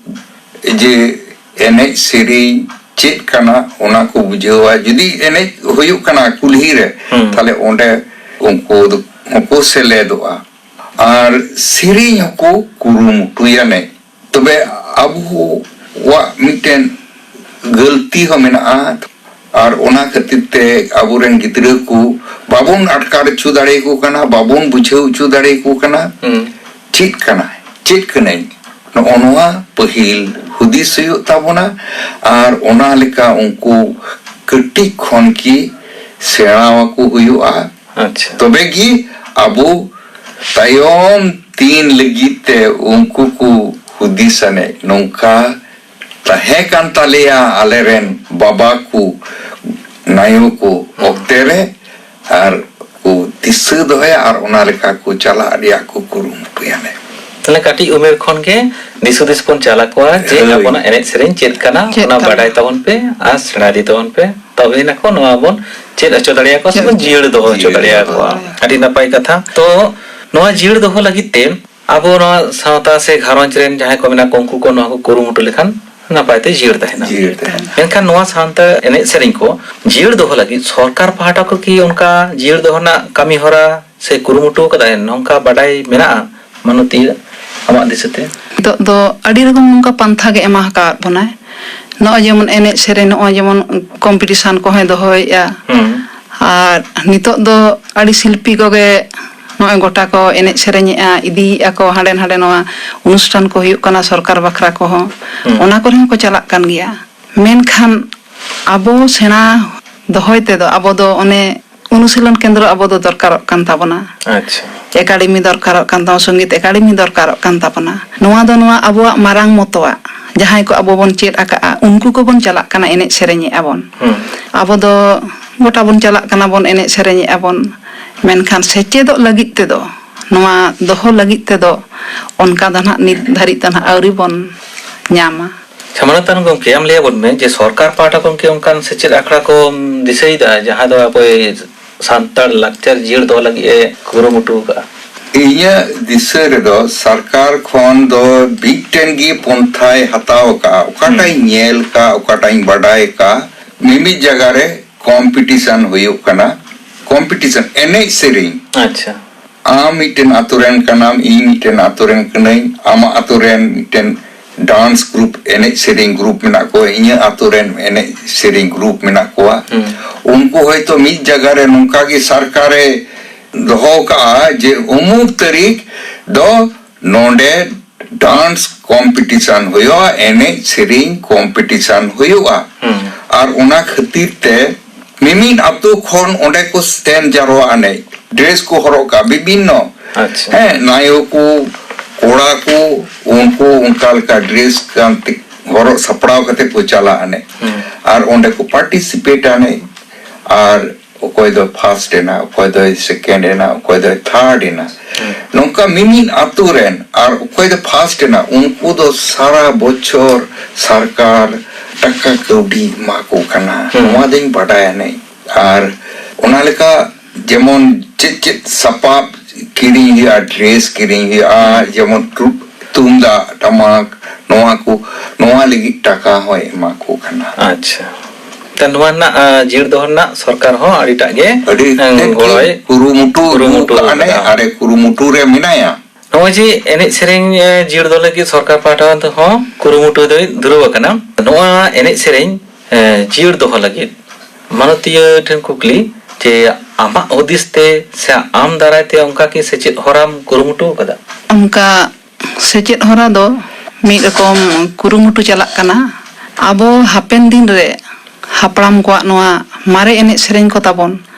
ᱡᱮ ᱮᱱᱮᱡ ᱥᱮᱨᱮᱧ ᱪᱮᱫ ᱠᱟᱱᱟ, ᱚᱱᱟ ᱠᱚ ᱵᱩᱡᱷᱟᱹᱣᱟ᱾ ᱡᱩᱫᱤ ᱮᱱᱮᱡ ᱦᱩᱭᱩᱜ ᱠᱟᱱᱟ ᱠᱩᱞᱦᱤ ᱨᱮ, ᱦᱩᱸ᱾ ᱛᱟᱦᱞᱮ ᱚᱸᱰᱮ ᱩᱱᱠᱩ ᱫᱚ, ᱦᱚᱸᱠᱚ ᱥᱮᱞᱮᱫᱚᱜᱼᱟ᱾ ᱟᱨ ᱥᱮᱨᱮᱧ ᱦᱚᱸᱠᱚ ᱠᱩᱨᱩᱢᱩᱴᱩᱭᱟ ᱱᱮ᱾ ᱛᱚᱵᱮ ᱟᱵᱚᱣᱟᱜ ᱢᱤᱫᱴᱮᱱ ᱜᱟᱹᱞᱛᱤ ᱦᱚᱸ ᱢᱮᱱᱟᱜᱼᱟ, ᱟᱨ ᱚᱱᱟ ᱠᱷᱟᱹᱛᱤᱨ ᱛᱮ ᱟᱵᱚᱨᱮᱱ ᱜᱤᱫᱽᱨᱟᱹ ᱠᱚ ᱵᱟᱵᱚᱱ ᱟᱴᱠᱟᱨ ᱦᱚᱪᱚ ᱫᱟᱲᱮᱭᱟᱠᱚ ᱠᱟᱱᱟ, ᱵᱟᱵᱚᱱ ᱵᱩᱡᱷᱟᱹᱣ ᱦᱚᱪᱚ ᱫᱟᱲᱮᱭᱟᱠᱚ ᱠᱟᱱᱟ᱾ ᱦᱩᱸ᱾ ᱪᱮᱫ ᱠᱟᱱᱟᱭ, ᱪᱮᱫ ᱠᱟᱹᱱᱟᱹᱧ, ᱱᱚᱜᱼᱚ ᱱᱚᱣᱟ ᱯᱟᱹᱦᱤᱞ ᱦᱩᱫᱤᱥ ᱦᱩᱭᱩᱜ ᱛᱟᱵᱚᱱᱟ, ᱟᱨ ᱚᱱᱟ ᱞᱮᱠᱟ ᱩᱱᱠᱩ ᱠᱟᱹᱴᱤᱡ ᱠᱷᱚᱱ ᱜᱮ ᱥᱮᱬᱟ ᱟᱠᱚ ᱦᱩᱭᱩᱜᱼᱟ᱾ ᱟᱪᱪᱷᱟ᱾ ᱛᱚᱵᱮ ᱜᱮ ᱟᱵᱚ ᱛᱟᱭᱚᱢ ᱫᱤᱱ ᱞᱟᱹᱜᱤᱫ ᱛᱮ ᱩᱱᱠᱩ ᱠᱚ ᱦᱩᱫᱤᱥ ᱟᱱᱮ ᱱᱚᱝᱠᱟ ᱛᱟᱦᱮᱸ ᱠᱟᱱ ᱛᱟᱞᱮᱭᱟ ᱟᱞᱮᱨᱮᱱ ᱵᱟᱵᱟ ᱠᱚ, ᱱᱟᱭᱚ ᱠᱚ ᱚᱠᱛᱮ ᱨᱮ, ᱟᱨ ᱠᱚ ᱫᱤᱥᱟᱹ ᱫᱚᱦᱚᱭᱟ ᱟᱨ ᱚᱱᱟ ᱞᱮᱠᱟ ᱠᱚ ᱪᱟᱞᱟᱜ ᱨᱮᱭᱟᱜ ᱠᱚ ᱠᱩᱨᱩᱢᱩᱴᱩᱭᱟ ᱞᱮ᱾ ᱛᱟᱦᱞᱮ ᱠᱟᱹᱴᱤᱡ ᱩᱢᱮᱨ ᱠᱷᱚᱱ ᱜᱮ ᱫᱤᱥ ᱦᱩᱫᱤᱥ ᱵᱚᱱ ᱪᱟᱞ ᱟᱠᱚᱣᱟ ᱡᱮ ᱦᱳᱭ᱾ ᱟᱵᱚᱱᱟᱜ ᱮᱱᱮᱡ ᱥᱮᱨᱮᱧ ᱪᱮᱫ ᱠᱟᱱᱟ, ᱪᱮᱫ ᱚᱱᱟ ᱠᱟᱱᱟ? ᱵᱟᱰᱟᱭ ᱛᱟᱵᱚᱱ ᱯᱮ ᱟᱨ ᱥᱮᱬᱟ ᱤᱫᱤ ᱛᱟᱵᱚᱱ ᱯᱮ, ᱛᱚᱵᱮ ᱮᱱᱟ ᱠᱚ ᱱᱚᱣᱟ ᱵᱚᱱ ᱪᱮᱫ ᱦᱚᱪᱚ ᱫᱟᱲᱮᱭᱟᱠᱚᱣᱟ ᱥᱮ ᱵᱚᱱ ᱡᱤᱭᱟᱹᱲ ᱫᱚᱦᱚ ᱦᱚᱪᱚ ᱡᱤᱭᱟᱹᱲ ᱫᱟᱲᱮᱭᱟᱠᱚᱣᱟ᱾ ᱫᱚᱦᱚ᱾ ᱟᱹᱰᱤ ᱱᱟᱯᱟᱭ ᱠᱟᱛᱷᱟ᱾ ᱛᱚ ᱱᱚᱣᱟ ᱡᱤᱭᱟᱹᱲ ᱫᱚᱦᱚ ᱞᱟᱹᱜᱤᱫ ᱛᱮ ᱟᱵᱚ ᱱᱚᱣᱟ ᱥᱟᱶᱛᱟ ᱥᱮ ᱜᱷᱟᱨᱚᱸᱡᱽ ᱨᱮᱱ ᱡᱟᱦᱟᱸᱭ ᱠᱚ ᱢᱮᱱᱟᱜ ᱠᱚ, ᱩᱱᱠᱩ ᱠᱚ ᱱᱚᱣᱟ ᱠᱚ ᱠᱩᱨᱩᱢᱩᱴᱩ ᱞᱮᱠᱷᱟᱱ ᱱᱟᱯᱟᱭ ᱛᱮ ᱡᱤᱭᱟᱹᱲ ᱛᱟᱦᱮᱱᱟ᱾ ᱡᱤᱭᱟᱹᱲ ᱛᱟᱦᱮᱱᱟ᱾ ᱢᱮᱱᱠᱷᱟᱱ ᱱᱚᱣᱟ ᱥᱟᱶᱛᱟ ᱮᱱᱮᱡ ᱥᱮᱨᱮᱧ ᱠᱚ ᱡᱤᱭᱟᱹᱲ ᱫᱚᱦᱚ ᱞᱟᱹᱜᱤᱫ ᱥᱚᱨᱠᱟᱨ ᱯᱟᱦᱴᱟ ᱠᱷᱚᱱ ᱠᱤ ᱚᱱᱠᱟ ᱡᱤᱭᱟᱹᱲ ᱫᱚᱦᱚ ᱨᱮᱱᱟᱜ ᱠᱟᱹᱢᱤ ᱦᱚᱨᱟ ᱥᱮ ᱠᱩᱨᱩᱢᱩᱴᱩ ᱟᱠᱟᱫᱟᱭ, ᱱᱚᱝᱠᱟ ᱵᱟᱰᱟᱭ ᱢᱮᱱᱟᱜᱼᱟ ᱢᱟᱱᱚᱛᱤᱭᱟᱹ, ᱟᱢᱟᱜ ᱫᱤᱥᱟᱹᱛᱮ? ᱱᱤᱛᱚᱜ ᱫᱚ ᱟᱹᱰᱤ ᱨᱚᱠᱚᱢ ᱱᱚᱝᱠᱟ ᱯᱟᱱᱛᱷᱟ ᱜᱮ ᱮᱢᱟ ᱟᱠᱟᱫ ᱵᱚᱱᱟᱭ᱾ ᱱᱚᱜᱼᱚᱭ ᱡᱮᱢᱚᱱ ᱮᱱᱮᱡ ᱥᱮᱨᱮᱧ, ᱱᱚᱜᱼᱚᱭ ᱡᱮᱢᱚᱱ ᱠᱚᱢᱯᱤᱴᱤᱥᱚᱱ ᱠᱚᱦᱚᱸᱭ ᱫᱚᱦᱚᱭᱮᱫᱼᱟ᱾ ᱦᱩᱸ᱾ ᱟᱨ ᱱᱤᱛᱚᱜ ᱫᱚ ᱟᱹᱰᱤ ᱥᱤᱞᱯᱤ ᱠᱚᱜᱮ ᱱᱚᱜᱼᱚᱭ ᱜᱚᱴᱟ ᱠᱚ ᱮᱱᱮᱡ ᱥᱮᱨᱮᱧᱮᱫᱼᱟ, ᱤᱫᱤᱭᱮᱫᱼᱟ ᱠᱚ ᱦᱟᱸᱰᱮ ᱱᱟᱰᱮ, ᱱᱚᱣᱟ ᱚᱱᱩᱥᱴᱷᱟᱱ ᱠᱚ ᱦᱩᱭᱩᱜ ᱠᱟᱱᱟ ᱥᱚᱨᱠᱟᱨ ᱵᱟᱠᱷᱨᱟ ᱠᱚᱦᱚᱸ, ᱦᱩᱸ᱾ ᱚᱱᱟ ᱠᱚᱨᱮ ᱦᱚᱸᱠᱚ ᱪᱟᱞᱟᱜ ᱠᱟᱱ ᱜᱮᱭᱟ᱾ ᱢᱮᱱᱠᱷᱟᱱ ᱟᱵᱚ ᱥᱮᱬᱟ ᱫᱚᱦᱚᱭ ᱛᱮᱫᱚ ᱟᱵᱚ ᱫᱚ ᱚᱱᱮ ᱚᱱᱩᱥᱤᱞᱚᱱ ᱠᱮᱱᱫᱨᱚ ᱟᱵᱚ ᱫᱚ ᱫᱚᱨᱠᱟᱨᱚᱜ ᱠᱟᱱ ᱛᱟᱵᱚᱱᱟ᱾ ᱟᱪᱪᱷᱟ᱾ ᱮᱠᱟᱰᱮᱢᱤ ᱫᱚᱨᱠᱟᱨᱚᱜ ᱠᱟᱱ ᱛᱟᱵᱚᱱᱟ, ᱥᱚᱝᱜᱤᱛ ᱮᱠᱟᱰᱮᱢᱤ ᱫᱚᱨᱠᱟᱨᱚᱜ ᱠᱟᱱ ᱛᱟᱵᱚᱱᱟ᱾ ᱱᱚᱣᱟ ᱫᱚ ᱱᱚᱣᱟ ᱟᱵᱚᱣᱟᱜ ᱢᱟᱨᱟᱝ ᱢᱚᱛᱚᱣᱟᱜ, ᱡᱟᱦᱟᱸᱭ ᱠᱚ ᱟᱵᱚ ᱵᱚᱱ ᱪᱮᱫ ᱟᱠᱟᱫᱼᱟ, ᱩᱱᱠᱩ ᱠᱚᱵᱚᱱ ᱪᱟᱞᱟᱜ ᱠᱟᱱᱟ, ᱮᱱᱮᱡ ᱥᱮᱨᱮᱧᱮᱫᱼᱟ ᱵᱚᱱ᱾ ᱦᱩᱸ᱾ ᱟᱵᱚ ᱫᱚ ᱜᱚᱴᱟ ᱵᱚᱱ ᱪᱟᱞᱟᱜ ᱠᱟᱱᱟ ᱵᱚᱱ, ᱮᱱᱮᱡ ᱥᱮᱨᱮᱧᱮᱫᱼᱟ ᱵᱚᱱ, ᱢᱮᱱᱠᱷᱟᱱ ᱥᱮᱪᱮᱫᱚᱜ ᱞᱟᱹᱜᱤᱫ ᱛᱮᱫᱚ, ᱱᱚᱣᱟ ᱫᱚᱦᱚ ᱞᱟᱹᱜᱤᱫ ᱛᱮᱫᱚ ᱚᱱᱠᱟ ᱫᱚ ᱱᱟᱦᱟᱜ ᱱᱤᱛ ᱫᱷᱟᱹᱨᱤᱡ ᱫᱚ ᱱᱟᱦᱟᱜ ᱟᱹᱣᱨᱤ ᱵᱚᱱ ᱧᱟᱢᱟ᱾ ᱟᱪᱪᱷᱟ, ᱢᱟᱱᱚᱛᱟᱱ ᱜᱚᱢᱠᱮ, ᱟᱢ ᱞᱟᱹᱭ ᱟᱵᱚᱱ ᱢᱮ ᱡᱮ ᱥᱚᱨᱠᱟᱨ ᱯᱟᱦᱴᱟ ᱠᱷᱚᱱ ᱠᱤ ᱚᱱᱠᱟᱱ ᱥᱮᱪᱮᱫ ᱟᱠᱷᱲᱟ ᱠᱚᱢ ᱫᱤᱥᱟᱹᱭᱮᱫᱟ ᱡᱟᱦᱟᱸ ᱫᱚ ᱟᱵᱚᱭ ᱥᱟᱱᱛᱟᱲ ᱞᱟᱠᱪᱟᱨ ᱡᱤᱭᱟᱹᱲ ᱫᱚᱦᱚ ᱞᱟᱹᱜᱤᱫ ᱮ ᱠᱩᱨᱩᱢᱩᱴᱩ ᱟᱠᱟᱫᱼᱟ? ᱤᱧᱟᱹᱜ ᱫᱤᱥᱟᱹ ᱨᱮᱫᱚ ᱥᱚᱨᱠᱟᱨ ᱠᱷᱚᱱ ᱫᱚ ᱢᱤᱫᱴᱮᱱ ᱜᱮ ᱯᱚᱱᱛᱷᱟᱭ ᱦᱟᱛᱟᱣ ᱟᱠᱟᱫᱼᱟ, ᱚᱠᱟᱴᱟᱜ ᱤᱧ ᱧᱮᱞ ᱟᱠᱟᱫ, ᱚᱠᱟᱴᱟᱜ ᱤᱧ ᱵᱟᱰᱟᱭ ᱟᱠᱟᱫ, ᱢᱤᱢᱤᱫ ᱡᱟᱭᱜᱟ ᱨᱮ ᱠᱚᱢᱯᱤᱴᱤᱥᱚᱱ ᱦᱩᱭᱩᱜ ᱠᱟᱱᱟ, ᱠᱚᱢᱯᱤᱴᱤᱥᱚᱱ ᱮᱱᱮᱡ ᱥᱮᱨᱮᱧ᱾ ᱟᱪᱪᱷᱟ᱾ ᱟᱢ ᱢᱤᱫᱴᱮᱱ ᱟᱛᱳ ᱨᱮᱱ ᱠᱟᱱᱟᱢ, ᱤᱧ ᱢᱤᱫᱴᱮᱱ ᱟᱛᱳ ᱨᱮᱱ ᱠᱟᱹᱱᱟᱹᱧ, ᱟᱢᱟᱜ ᱟᱛᱳ ᱨᱮᱱ ᱢᱤᱫᱴᱮᱱ ᱰᱟᱱᱥ ᱜᱨᱩᱯ, ᱮᱱᱮᱡ ᱥᱮᱨᱮᱧ ᱜᱨᱩᱯ ᱢᱮᱱᱟᱜ ᱠᱚᱣᱟ, ᱤᱧᱟᱹᱜ ᱟᱛᱳ ᱨᱮᱱ ᱮᱱᱮᱡ ᱥᱮᱨᱮᱧ ᱜᱨᱩᱯ ᱢᱮᱱᱟᱜ ᱠᱚᱣᱟ᱾ ᱦᱩᱸ᱾ ᱩᱱᱠᱩ ᱦᱚᱭᱛᱳ ᱢᱤᱫ ᱡᱟᱭᱜᱟ ᱨᱮ ᱱᱚᱝᱠᱟ ᱜᱮ ᱥᱚᱨᱠᱟᱨᱮ ᱫᱚᱦᱚ ᱠᱟᱜᱼᱟ ᱡᱮ ᱩᱢᱩᱠ ᱛᱟᱹᱨᱤᱠᱷ ᱫᱚ ᱱᱚᱰᱮ ᱰᱟᱱᱥ ᱠᱚᱢᱯᱤᱴᱤᱥᱚᱱ ᱦᱩᱭᱩᱜᱼᱟ, ᱮᱱᱮᱡ ᱥᱮᱨᱮᱧ ᱠᱚᱢᱯᱤᱴᱤᱥᱚᱱ ᱦᱩᱭᱩᱜᱼᱟ᱾ ᱦᱩᱸ᱾ ᱟᱨ ᱚᱱᱟ ᱠᱷᱟᱹᱛᱤᱨ ᱛᱮ ᱢᱤᱢᱤᱫ ᱟᱛᱳ ᱠᱷᱚᱱ ᱚᱸᱰᱮ ᱠᱚ ᱥᱮᱱ ᱡᱟᱨᱣᱟ ᱟᱱᱮᱡ, ᱰᱨᱮᱥ ᱠᱚ ᱦᱚᱨᱚᱜ ᱠᱟᱜᱼᱟ ᱵᱤᱵᱷᱤᱱᱱᱚ᱾ ᱟᱪᱪᱷᱟ᱾ ᱦᱮᱸ, ᱱᱟᱭᱚ ᱠᱚ, ᱠᱚᱲᱟ ᱠᱚ, ᱩᱱᱠᱩ ᱚᱱᱠᱟ ᱞᱮᱠᱟ ᱰᱨᱮᱥ ᱠᱟᱱ ᱛᱮ, ᱦᱚᱨᱚᱜ ᱥᱟᱯᱲᱟᱣ ᱠᱟᱛᱮ ᱠᱚ ᱪᱟᱞᱟᱜ ᱟᱱᱮ᱾ ᱦᱩᱸ᱾ ᱟᱨ ᱚᱸᱰᱮ ᱠᱚ ᱯᱟᱨᱴᱤᱥᱤᱯᱮᱴ ᱟᱱᱮ᱾ ᱟᱨ ᱚᱠᱚᱭ ᱫᱚ ᱯᱷᱟᱥᱴ ᱮᱱᱟ, ᱚᱠᱚᱭ ᱫᱚᱭ ᱥᱮᱠᱮᱱᱰ ᱮᱱᱟ, ᱚᱠᱚᱭ ᱫᱚᱭ ᱛᱷᱟᱨᱰ ᱮᱱᱟ᱾ ᱦᱩᱸ᱾ ᱱᱚᱝᱠᱟ ᱢᱤᱢᱤᱫ ᱟᱛᱳ ᱨᱮᱱ, ᱟᱨ ᱚᱠᱚᱭ ᱫᱚ ᱯᱷᱟᱥᱴ ᱮᱱᱟ, ᱩᱱᱠᱩ ᱫᱚ ᱥᱟᱨᱟ ᱵᱚᱪᱷᱚᱨ ᱥᱚᱨᱠᱟᱨ ᱴᱟᱠᱟ ᱠᱟᱹᱣᱰᱤ ᱮᱢᱟ ᱠᱚ ᱠᱟᱱᱟ᱾ ᱦᱩᱸ᱾ ᱱᱚᱣᱟ ᱫᱚᱧ ᱵᱟᱰᱟᱭᱟ ᱱᱮ᱾ ᱟᱨ ᱚᱱᱟ ᱞᱮᱠᱟ ᱡᱮᱢᱚᱱ ᱪᱮᱫ ᱪᱮᱫ ᱥᱟᱯᱟᱵ ᱠᱤᱨᱤᱧ ᱦᱩᱭᱩᱜᱼᱟ, ᱰᱨᱮᱥ ᱠᱤᱨᱤᱧ ᱦᱩᱭᱩᱜᱼᱟ, ᱡᱮᱢᱚᱱ ᱴᱩ-, ᱛᱩᱢᱫᱟᱜ, ᱴᱟᱢᱟᱠ, ᱱᱚᱣᱟ ᱠᱚ, ᱱᱚᱣᱟ ᱞᱟᱹᱜᱤᱫ ᱴᱟᱠᱟ ᱦᱚᱸᱭ ᱮᱢᱟ ᱠᱚ ᱠᱟᱱᱟ᱾ ᱟᱪᱪᱷᱟ᱾ ᱛᱚ ᱱᱚᱣᱟ ᱨᱮᱱᱟᱜ, ᱟ, ᱡᱤᱭᱟᱹᱲ ᱫᱚᱦᱚ ᱨᱮᱱᱟᱜ ᱥᱚᱨᱠᱟᱨ ᱦᱚᱸ ᱟᱹᱰᱤᱴᱟᱜ ᱜᱮ, ᱟᱹᱰᱤ ᱮᱸ, ᱛᱮᱫ ᱜᱮ ᱜᱚᱲᱚᱭ ᱠᱩᱨᱩᱢᱩᱴᱩ ᱠᱩᱨᱩᱢᱩᱴᱩ ᱟᱹᱜᱩ ᱠᱟᱜᱼᱟ ᱱᱮ, ᱟᱠᱟᱫᱟ᱾ ᱟᱨᱮ ᱠᱩᱨᱩᱢᱩᱴᱩ ᱨᱮ ᱢᱮᱱᱟᱭᱟ᱾ ᱱᱚᱜᱼᱚᱭ ᱡᱮ ᱮᱱᱮᱡ ᱥᱮᱨᱮᱧ, ᱮ, ᱡᱤᱭᱟᱹᱲ ᱫᱚᱦᱚ ᱞᱟᱹᱜᱤᱫ ᱥᱚᱨᱠᱟᱨ ᱯᱟᱦᱴᱟ ᱛᱮᱦᱚᱸ ᱠᱩᱨᱩᱢᱩᱴᱩ ᱫᱚᱭ ᱫᱷᱩᱨᱟᱹᱣ ᱟᱠᱟᱱᱟ᱾ ᱱᱚᱣᱟ ᱮᱱᱮᱡ ᱥᱮᱨᱮᱧ, ᱮ, ᱡᱤᱭᱟᱹᱲ ᱫᱚᱦᱚ ᱞᱟᱹᱜᱤᱫ ᱢᱟᱱᱚᱛᱤᱭᱟᱹ ᱴᱷᱮᱱ ᱠᱩᱠᱞᱤ ᱡᱮ ᱟᱢᱟᱜ ᱦᱩᱫᱤᱥ ᱛᱮ ᱥᱮ ᱟᱢ ᱫᱟᱨᱟᱭ ᱛᱮ ᱚᱱᱠᱟ ᱠᱤ ᱥᱮᱪᱮᱫ ᱦᱚᱨᱟᱢ ᱠᱩᱨᱩᱢᱩᱴᱩ ᱟᱠᱟᱫᱟ? ᱚᱱᱠᱟ ᱥᱮᱪᱮᱫ ᱦᱚᱨᱟ ᱫᱚ ᱢᱤᱫ ᱨᱚᱠᱚᱢ ᱠᱩᱨᱩᱢᱩᱴᱩ ᱪᱟᱞᱟᱜ ᱠᱟᱱᱟ᱾ ᱟᱵᱚ ᱦᱟᱯᱮᱱ ᱫᱤᱱ ᱨᱮ ᱦᱟᱯᱲᱟᱢ ᱠᱚᱣᱟᱜ ᱱᱚᱣᱟ ᱢᱟᱨᱮ ᱮᱱᱮᱡ ᱥᱮᱨᱮᱧ ᱠᱚ ᱛᱟᱵᱚᱱ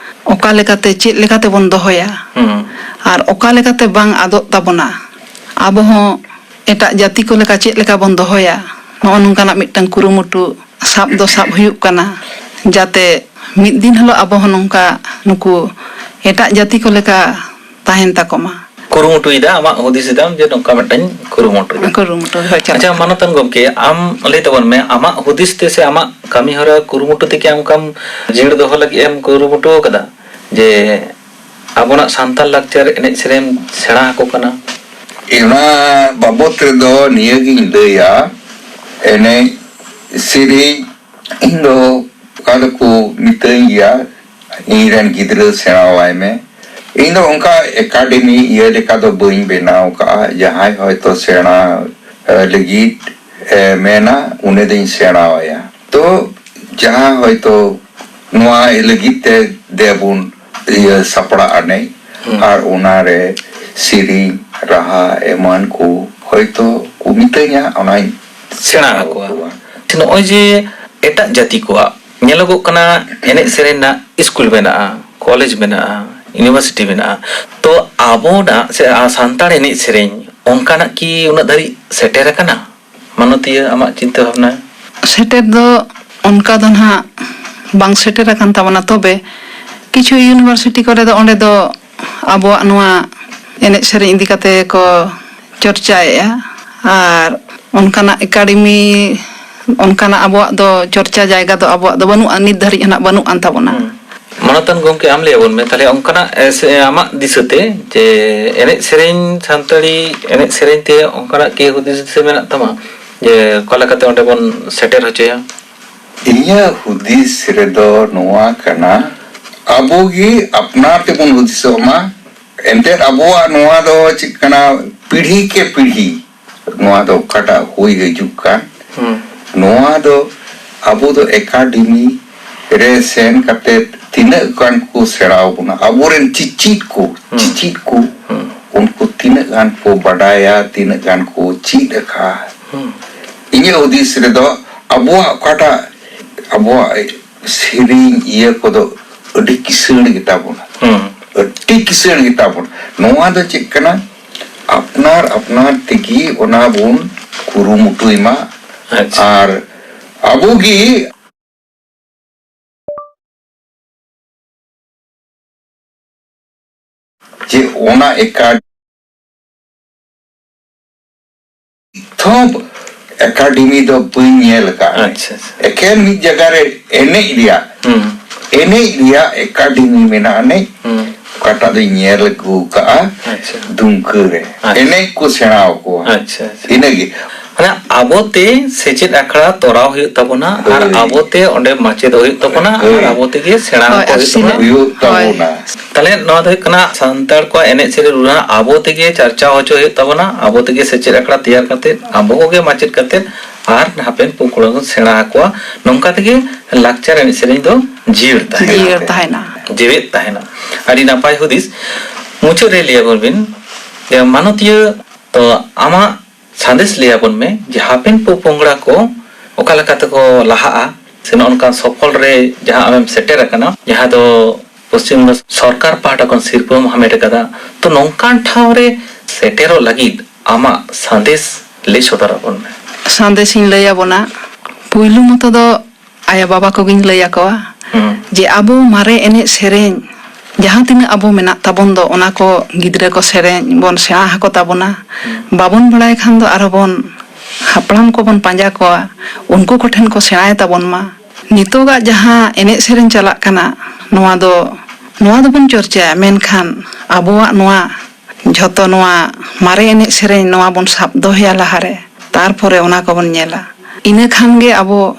ᱚᱠᱟ ᱞᱮᱠᱟᱛᱮ, ᱪᱮᱫ ᱞᱮᱠᱟᱛᱮ ᱵᱚᱱ ᱫᱚᱦᱚᱭᱟ ᱦᱩᱸ᱾ ᱟᱨ ᱚᱠᱟ ᱞᱮᱠᱟᱛᱮ ᱵᱟᱝ ᱟᱫᱚᱜ ᱛᱟᱵᱚᱱᱟ, ᱟᱵᱚ ᱦᱚᱸ ᱮᱴᱟᱜ ᱡᱟᱹᱛᱤ ᱠᱚ ᱞᱮᱠᱟ ᱪᱮᱫ ᱞᱮᱠᱟ ᱵᱚᱱ ᱫᱚᱦᱚᱭᱟ, ᱱᱚᱜᱼᱚ ᱱᱚᱝᱠᱟᱱᱟᱜ ᱢᱤᱫᱴᱟᱝ ᱠᱩᱨᱩᱢᱩᱴᱩ ᱥᱟᱵ ᱫᱚ ᱥᱟᱵ ᱦᱩᱭᱩᱜ ᱠᱟᱱᱟ, ᱡᱟᱛᱮ ᱢᱤᱫ ᱫᱤᱱ ᱦᱤᱞᱳᱜ ᱟᱵᱚ ᱦᱚᱸ ᱱᱚᱝᱠᱟ ᱱᱩᱠᱩ ᱮᱴᱟᱜ ᱡᱟᱹᱛᱤ ᱠᱚ ᱞᱮᱠᱟ ᱛᱟᱦᱮᱱ ᱛᱟᱠᱚ ᱢᱟ᱾ ᱠᱩᱨᱩᱢᱩᱴᱩᱭᱮᱫᱟ, ᱟᱢᱟᱜ ᱦᱩᱫᱤᱥ ᱮᱫᱟᱢ ᱡᱮ ᱱᱚᱝᱠᱟ ᱢᱤᱫᱴᱟᱝ ᱠᱩᱨᱩᱢᱩᱴᱩᱭᱟ᱾ ᱠᱩᱨᱩᱢᱩᱴᱩ ᱦᱳᱭ, ᱪᱟᱞᱟᱜ ᱟᱪᱪᱷᱟ, ᱠᱟᱱᱟ᱾ ᱢᱟᱱᱚᱛᱟᱱ ᱜᱚᱢᱠᱮ, ᱟᱢ ᱞᱟᱹᱭ ᱛᱟᱵᱚᱱ ᱢᱮ, ᱟᱢᱟᱜ ᱦᱩᱫᱤᱥ ᱛᱮ ᱥᱮ ᱟᱢᱟᱜ ᱠᱟᱹᱢᱤ ᱦᱚᱨᱟ ᱠᱩᱨᱩᱢᱩᱴᱩ ᱛᱮᱜᱮ ᱟᱢ ᱚᱱᱠᱟᱢ ᱡᱤᱭᱟᱹᱲ ᱫᱚᱦᱚ ᱞᱟᱹᱜᱤᱫ ᱮᱢ ᱠᱩᱨᱩᱢᱩᱴᱩ ᱟᱠᱟᱫᱟ ᱡᱮ ᱟᱵᱚᱱᱟᱜ ᱥᱟᱱᱛᱟᱲ ᱞᱟᱠᱪᱟᱨ ᱮᱱᱮᱡ ᱥᱮᱨᱮᱧ ᱥᱮᱬᱟ ᱟᱠᱚ ᱠᱟᱱᱟ? ᱚᱱᱟ ᱵᱟᱵᱚᱛ ᱨᱮᱫᱚ ᱱᱤᱭᱟᱹᱜᱤᱧ ᱞᱟᱹᱭᱟ, ᱮᱱᱮᱡ ᱥᱮᱨᱮᱧ ᱤᱧ ᱫᱚ ᱚᱠᱟ ᱫᱚᱠᱚ ᱢᱤᱛᱟᱹᱧ ᱜᱮᱭᱟ, ᱤᱧ ᱨᱮᱱ ᱜᱤᱫᱽᱨᱟᱹ ᱥᱮᱬᱟᱣᱟᱭ ᱢᱮ᱾ ᱤᱧ ᱫᱚ ᱚᱱᱠᱟ ᱮᱠᱟᱰᱮᱢᱤ ᱤᱭᱟᱹ ᱞᱮᱠᱟ ᱫᱚ ᱵᱟᱹᱧ ᱵᱮᱱᱟᱣ ᱠᱟᱜᱼᱟ᱾ ᱡᱟᱦᱟᱸᱭ ᱦᱚᱭᱛᱚ ᱥᱮᱬᱟ, ᱮ, ᱞᱟᱹᱜᱤᱫ ᱮ ᱢᱮᱱᱟ, ᱩᱱᱤ ᱫᱚᱧ ᱥᱮᱬᱟᱣᱟᱭᱟ᱾ ᱛᱚ ᱡᱟᱦᱟᱸ ᱦᱚᱭᱛᱚ ᱱᱚᱣᱟ ᱞᱟᱹᱜᱤᱫ ᱛᱮ ᱫᱮᱵᱚᱱ ᱤᱭᱟᱹ ᱥᱟᱯᱲᱟᱜ ᱟᱱᱮ, ᱦᱩᱸ᱾ ᱟᱨ ᱚᱱᱟᱨᱮ ᱥᱮᱨᱮᱧ, ᱨᱟᱦᱟ ᱮᱢᱟᱱ ᱠᱚ ᱦᱚᱭᱛᱚ ᱠᱚ ᱢᱤᱛᱟᱹᱧᱟ, ᱚᱱᱟᱧ ᱥᱮᱬᱟ ᱥᱮᱬᱟ ᱟᱠᱚᱣᱟ᱾ ᱟᱠᱚᱣᱟ᱾ ᱱᱚᱜᱼᱚᱭ ᱡᱮ ᱮᱴᱟᱜ ᱡᱟᱹᱛᱤ ᱠᱚᱣᱟᱜ ᱧᱮᱞᱚᱜᱚᱜ ᱠᱟᱱᱟ, ᱮᱱᱮᱡ ᱥᱮᱨᱮᱧ ᱨᱮᱱᱟᱜ ᱥᱠᱩᱞ ᱢᱮᱱᱟᱜᱼᱟ, ᱠᱚᱞᱮᱡᱽ ᱢᱮᱱᱟᱜᱼᱟ, ᱤᱭᱩᱱᱤᱵᱷᱟᱨᱥᱤᱴᱤ ᱢᱮᱱᱟᱜᱼᱟ, ᱛᱚ ᱟᱵᱚᱱᱟᱜ ᱥᱮ ᱟ-, ᱥᱟᱱᱛᱟᱲ ᱮᱱᱮᱡ ᱥᱮᱨᱮᱧ ᱚᱱᱠᱟᱱᱟᱜ ᱠᱤ ᱩᱱᱟᱹᱜ ᱫᱷᱟᱹᱨᱤᱡ ᱥᱮᱴᱮᱨ ᱟᱠᱟᱱᱟ? ᱢᱟᱱᱚᱛᱤᱭᱟᱹ, ᱟᱢᱟᱜ ᱪᱤᱱᱛᱟᱹ ᱵᱷᱟᱵᱽᱱᱟ? ᱥᱮᱴᱮᱨ ᱫᱚ ᱚᱱᱠᱟ ᱫᱚ ᱱᱟᱦᱟᱜ ᱵᱟᱝ ᱥᱮᱴᱮᱨ ᱟᱠᱟᱱ ᱛᱟᱵᱚᱱᱟ, ᱛᱚᱵᱮ ᱠᱤᱪᱷᱩ ᱤᱭᱩᱱᱤᱵᱷᱟᱨᱥᱤᱴᱤ ᱠᱚᱨᱮ ᱫᱚ ᱚᱸᱰᱮ ᱫᱚ ᱟᱵᱚᱣᱟᱜ ᱱᱚᱣᱟ ᱮᱱᱮᱡ ᱥᱮᱨᱮᱧ ᱤᱫᱤ ᱠᱟᱛᱮ ᱠᱚ ᱪᱚᱨᱪᱟᱭᱮᱫᱼᱟ᱾ ᱟᱨ ᱚᱱᱠᱟᱱᱟᱜ ᱮᱠᱟᱰᱮᱢᱤ, ᱚᱱᱠᱟᱱᱟᱜ ᱟᱵᱚᱣᱟᱜ ᱫᱚ ᱪᱚᱨᱪᱟ ᱡᱟᱭᱜᱟ ᱫᱚ ᱟᱵᱚᱣᱟᱜ ᱫᱚ ᱵᱟᱹᱱᱩᱜᱼᱟ, ᱱᱤᱛ ᱫᱷᱟᱹᱨᱤᱡ ᱦᱚᱸ ᱱᱟᱜ ᱵᱟᱹᱱᱩᱜ ᱟᱱ ᱛᱟᱵᱚᱱᱟ᱾ ᱦᱩᱸ᱾ ᱢᱟᱱᱚᱛᱟᱱ ᱜᱚᱢᱠᱮ, ᱟᱢ ᱞᱟᱹᱭ ᱟᱵᱚᱱ ᱢᱮ ᱛᱟᱦᱞᱮ, ᱚᱱᱠᱟᱱᱟᱜ, ᱮ, ᱥᱮ, ᱟᱢᱟᱜ ᱫᱤᱥᱟᱹᱛᱮ ᱡᱮ ᱮᱱᱮᱡ ᱥᱮᱨᱮᱧ, ᱥᱟᱱᱛᱟᱲᱤ ᱮᱱᱮᱡ ᱥᱮᱨᱮᱧ ᱛᱮ ᱚᱱᱠᱟᱱᱟᱜ ᱠᱤ ᱦᱩᱫᱤᱥ ᱫᱤᱥᱟᱹ ᱢᱮᱱᱟᱜ ᱛᱟᱢᱟ ᱡᱮ ᱚᱠᱟ ᱞᱮᱠᱟᱛᱮ ᱚᱸᱰᱮ ᱵᱚᱱ ᱥᱮᱴᱮᱨ ᱦᱚᱪᱚᱭᱟ? ᱤᱧᱟᱹᱜ ᱦᱩᱫᱤᱥ ᱨᱮᱫᱚ ᱱᱚᱣᱟ ᱠᱟᱱᱟ, ᱟᱵᱚ ᱜᱮ ᱟᱯᱱᱟᱨ ᱛᱮᱵᱚᱱ ᱦᱩᱫᱤᱥᱚᱜ ᱢᱟ᱾ ᱮᱱᱛᱮᱫ ᱟᱵᱚᱣᱟᱜ ᱱᱚᱣᱟ ᱫᱚ ᱪᱮᱫ ᱠᱟᱱᱟ, ᱯᱤᱲᱦᱤ ᱠᱮ ᱯᱤᱲᱦᱤ ᱱᱚᱣᱟ ᱫᱚ ᱚᱠᱟᱴᱟᱜ ᱦᱩᱭ ᱦᱤᱡᱩᱜ ᱠᱟᱱ, ᱦᱩᱸ᱾ ᱱᱚᱣᱟ ᱫᱚ ᱟᱵᱚ ᱫᱚ ᱮᱠᱟᱰᱮᱢᱤ ᱨᱮ ᱥᱮᱱ ᱠᱟᱛᱮ ᱛᱤᱱᱟᱹᱜ ᱜᱟᱱ ᱠᱚ ᱥᱮᱬᱟ ᱟᱵᱚᱱᱟ, ᱟᱵᱚᱨᱮᱱ ᱪᱤᱪᱤᱫ ᱠᱚ, ᱦᱩᱸ᱾ ᱪᱤᱪᱤᱫ ᱠᱚ, ᱦᱩᱸ᱾ ᱩᱱᱠᱩ ᱛᱤᱱᱟᱹᱜ ᱜᱟᱱ ᱠᱚ ᱵᱟᱰᱟᱭᱟ, ᱛᱤᱱᱟᱹᱜ ᱜᱟᱱ ᱠᱚ ᱪᱮᱫ ᱟᱠᱟᱫ, ᱦᱩᱸ᱾ ᱤᱧᱟᱹᱜ ᱦᱩᱫᱤᱥ ᱨᱮᱫᱚ ᱟᱵᱚᱣᱟᱜ ᱚᱠᱟᱴᱟᱜ, ᱟᱵᱚᱣᱟᱜ ᱥᱮᱨᱮᱧ ᱤᱭᱟᱹ ᱠᱚᱫᱚ ᱟᱹᱰᱤ ᱠᱤᱥᱟᱹᱬ ᱜᱮᱛᱟ ᱵᱚᱱᱟ᱾ ᱦᱩᱸ᱾ ᱟᱹᱰᱤ ᱠᱤᱥᱟᱹᱬ ᱜᱮᱛᱟ ᱵᱚᱱᱟ᱾ ᱱᱚᱣᱟ ᱫᱚ ᱪᱮᱫ ᱠᱟᱱᱟ? ᱟᱯᱱᱟᱨ ᱟᱯᱱᱟᱨ ᱛᱮᱜᱮ ᱚᱱᱟ ᱵᱚᱱ ᱠᱩᱨᱩᱢᱩᱴᱩᱭ ᱢᱟ᱾ ᱟᱪᱪᱷᱟ᱾ ᱟᱨ ᱟᱵᱚ ᱜᱮ ᱡᱮ ᱚᱱᱟ ᱮᱠᱟᱰ-, ᱛᱷᱚᱯ ᱮᱠᱟᱰᱮᱢᱤ ᱫᱚ ᱵᱟᱹᱧ ᱧᱮᱞ ᱟᱠᱟᱫᱼᱟ᱾ ᱟᱪᱪᱷᱟ, ᱟᱪᱪᱷᱟ᱾ ᱮᱠᱮᱱ ᱢᱤᱫ ᱡᱟᱭᱜᱟ ᱨᱮ ᱮᱱᱮᱡ ᱨᱮᱭᱟᱜ, ᱦᱩᱸ᱾ ᱮᱱᱮᱡ ᱨᱮᱭᱟᱜ ᱮᱠᱟᱰᱮᱢᱤ ᱢᱮᱱᱟᱜ ᱟᱹᱱᱤᱡ, ᱦᱩᱸ᱾ ᱚᱠᱟᱴᱟᱜ ᱫᱚᱧ ᱧᱮᱞ ᱟᱹᱜᱩ ᱟᱠᱟᱫᱼᱟ ᱟᱪᱪᱷᱟ᱾ ᱫᱩᱢᱠᱟᱹ ᱨᱮ᱾ ᱟᱪᱪᱷᱟ᱾ ᱮᱱᱮᱡ ᱠᱚ ᱥᱮᱬᱟ ᱟᱠᱚᱣᱟ᱾ ᱟᱪᱪᱷᱟ, ᱟᱪᱪᱷᱟ᱾ ᱤᱱᱟᱹᱜᱮ᱾ ᱢᱟᱱᱮ ᱟᱵᱚᱛᱮ ᱥᱮᱪᱮᱫ ᱟᱠᱷᱲᱟ ᱛᱚᱨᱟᱣ ᱦᱩᱭᱩᱜ ᱛᱟᱵᱚᱱᱟ ᱟᱨ ᱦᱳᱭ᱾ ᱟᱵᱚᱛᱮ ᱚᱸᱰᱮ ᱢᱟᱪᱮᱫ ᱦᱩᱭᱩᱜ ᱛᱟᱵᱚᱱᱟ ᱟᱨ ᱦᱳᱭ᱾ ᱟᱵᱚ ᱛᱮᱜᱮ ᱥᱮᱬᱟ ᱦᱳᱭ, ᱦᱚᱸᱠᱚ ᱟᱨ ᱦᱩᱭᱩᱜ ᱛᱟᱵᱚᱱᱟ᱾ ᱥᱤᱞᱟᱹ-, ᱦᱩᱭᱩᱜ ᱦᱳᱭ᱾ ᱛᱟᱵᱚᱱᱟ᱾ ᱛᱟᱦᱞᱮ ᱱᱚᱣᱟ ᱫᱚ ᱦᱩᱭᱩᱜ ᱠᱟᱱᱟ ᱥᱟᱱᱛᱟᱲ ᱠᱚᱣᱟᱜ ᱮᱱᱮᱡ ᱥᱮᱨᱮᱧ ᱨᱩ ᱨᱟᱦᱟ ᱟᱵᱚ ᱛᱮᱜᱮ ᱪᱟᱨᱪᱟᱣ ᱦᱚᱪᱚ ᱦᱩᱭᱩᱜ ᱛᱟᱵᱚᱱᱟ, ᱟᱵᱚ ᱛᱮᱜᱮ ᱥᱮᱪᱮᱫ ᱟᱠᱷᱲᱟ ᱛᱮᱭᱟᱨ ᱠᱟᱛᱮ, ᱟᱵᱚ ᱠᱚᱜᱮ ᱢᱟᱪᱮᱫ ᱠᱟᱛᱮ ᱟᱨ ᱦᱟᱯᱮᱱ ᱯᱚᱯᱚᱲᱟ ᱵᱚᱱ ᱥᱮᱬᱟ ᱟᱠᱚᱣᱟ᱾ ᱱᱚᱝᱠᱟ ᱛᱮᱜᱮ ᱞᱟᱠᱪᱟᱨ ᱮᱱᱮᱡ ᱥᱮᱨᱮᱧ ᱫᱚ ᱡᱤᱭᱟᱹᱲ ᱛᱟᱦᱮᱱᱟ᱾ ᱡᱤᱭᱟᱹᱲ ᱛᱟᱦᱮᱱᱟ᱾ ᱡᱤᱣᱮᱫ ᱛᱟᱦᱮᱱᱟ᱾ ᱟᱹᱰᱤ ᱱᱟᱯᱟᱭ ᱦᱩᱫᱤᱥ᱾ ᱢᱩᱪᱟᱹᱫ ᱨᱮ ᱞᱟᱹᱭ ᱟᱵᱚᱱ ᱵᱤᱱ, ᱡᱮ ᱢᱟᱱᱚᱛᱤᱭᱟᱹ, ᱛᱚ ᱟᱢᱟᱜ ᱥᱟᱸᱫᱮᱥ ᱞᱟᱹᱭ ᱟᱵᱚᱱ ᱢᱮ ᱡᱮ ᱦᱟᱯᱮᱱ ᱯᱚᱯᱚᱝᱲᱟ ᱠᱚ ᱚᱠᱟ ᱞᱮᱠᱟ ᱛᱮᱠᱚ ᱞᱟᱦᱟᱜᱼᱟ ᱥᱮ ᱱᱚᱜᱼᱚ ᱱᱚᱝᱠᱟᱱ ᱥᱚᱯᱷᱚᱞ ᱨᱮ ᱡᱟᱦᱟᱸ ᱟᱢᱮᱢ ᱥᱮᱴᱮᱨ ᱟᱠᱟᱱᱟ, ᱡᱟᱦᱟᱸ ᱫᱚ ᱯᱚᱥᱪᱤᱢ ᱵᱚᱝᱜᱚ ᱥᱚᱨᱠᱟᱨ ᱯᱟᱦᱴᱟ ᱠᱷᱚᱱ ᱥᱤᱨᱯᱟᱹᱢ ᱦᱟᱢᱮᱴ ᱟᱠᱟᱫᱟ, ᱛᱚ ᱱᱚᱝᱠᱟᱱ ᱴᱷᱟᱶ ᱨᱮ ᱥᱮᱴᱮᱨᱚᱜ ᱞᱟᱹᱜᱤᱫ ᱟᱢᱟᱜ ᱥᱟᱸᱫᱮᱥ ᱞᱟᱹᱭ ᱥᱚᱫᱚᱨ ᱟᱵᱚᱱ ᱢᱮ᱾ ᱥᱟᱸᱫᱮᱥᱤᱧ ᱞᱟᱹᱭ ᱟᱵᱚᱱᱟ᱾ ᱯᱩᱭᱞᱩ ᱢᱚᱛᱚ ᱫᱚ ᱟᱭᱳ ᱵᱟᱵᱟ ᱠᱚᱜᱮᱧ ᱞᱟᱹᱭ ᱟᱠᱚᱣᱟ ᱦᱩᱸ᱾ ᱡᱮ ᱟᱵᱚ ᱢᱟᱨᱮ ᱮᱱᱮᱡ ᱥᱮᱨᱮᱧ ᱡᱟᱦᱟᱸ ᱛᱤᱱᱟᱹᱜ ᱟᱵᱚ ᱢᱮᱱᱟᱜ ᱛᱟᱵᱚᱱ ᱫᱚ, ᱚᱱᱟ ᱠᱚ ᱜᱤᱫᱽᱨᱟᱹ ᱠᱚ ᱥᱮᱨᱮᱧ ᱵᱚᱱ ᱥᱮᱬᱟ ᱟᱠᱚ ᱛᱟᱵᱚᱱᱟ᱾ ᱦᱩᱸ᱾ ᱵᱟᱵᱚᱱ ᱵᱟᱲᱟᱭ ᱠᱷᱟᱱ ᱫᱚ ᱟᱨᱦᱚᱸ ᱵᱚᱱ ᱦᱟᱯᱲᱟᱢ ᱠᱚᱵᱚᱱ ᱯᱟᱸᱡᱟ ᱠᱚᱣᱟ, ᱩᱱᱠᱩ ᱠᱚᱴᱷᱮᱱ ᱠᱚ ᱥᱮᱬᱟᱭ ᱛᱟᱵᱚᱱ ᱢᱟ᱾ ᱱᱤᱛᱚᱜᱟᱜ ᱡᱟᱦᱟᱸ ᱮᱱᱮᱡ ᱥᱮᱨᱮᱧ ᱪᱟᱞᱟᱜ ᱠᱟᱱᱟ, ᱱᱚᱣᱟ ᱫᱚ, ᱱᱚᱣᱟ ᱫᱚᱵᱚᱱ ᱪᱚᱨᱪᱟᱭᱟ, ᱢᱮᱱᱠᱷᱟᱱ ᱟᱵᱚᱣᱟᱜ ᱱᱚᱣᱟ ᱡᱷᱚᱛᱚ ᱱᱚᱣᱟ ᱢᱟᱨᱮ ᱮᱱᱮᱡ ᱥᱮᱨᱮᱧ ᱱᱚᱣᱟ ᱵᱚᱱ ᱥᱟᱵ ᱫᱚᱦᱚᱭᱟ ᱞᱟᱦᱟᱨᱮ, ᱛᱟᱨᱯᱚᱨᱮ ᱚᱱᱟ ᱠᱚᱵᱚᱱ ᱧᱮᱞᱟ᱾ ᱤᱱᱟᱹ ᱠᱷᱟᱱ ᱜᱮ ᱟᱵᱚ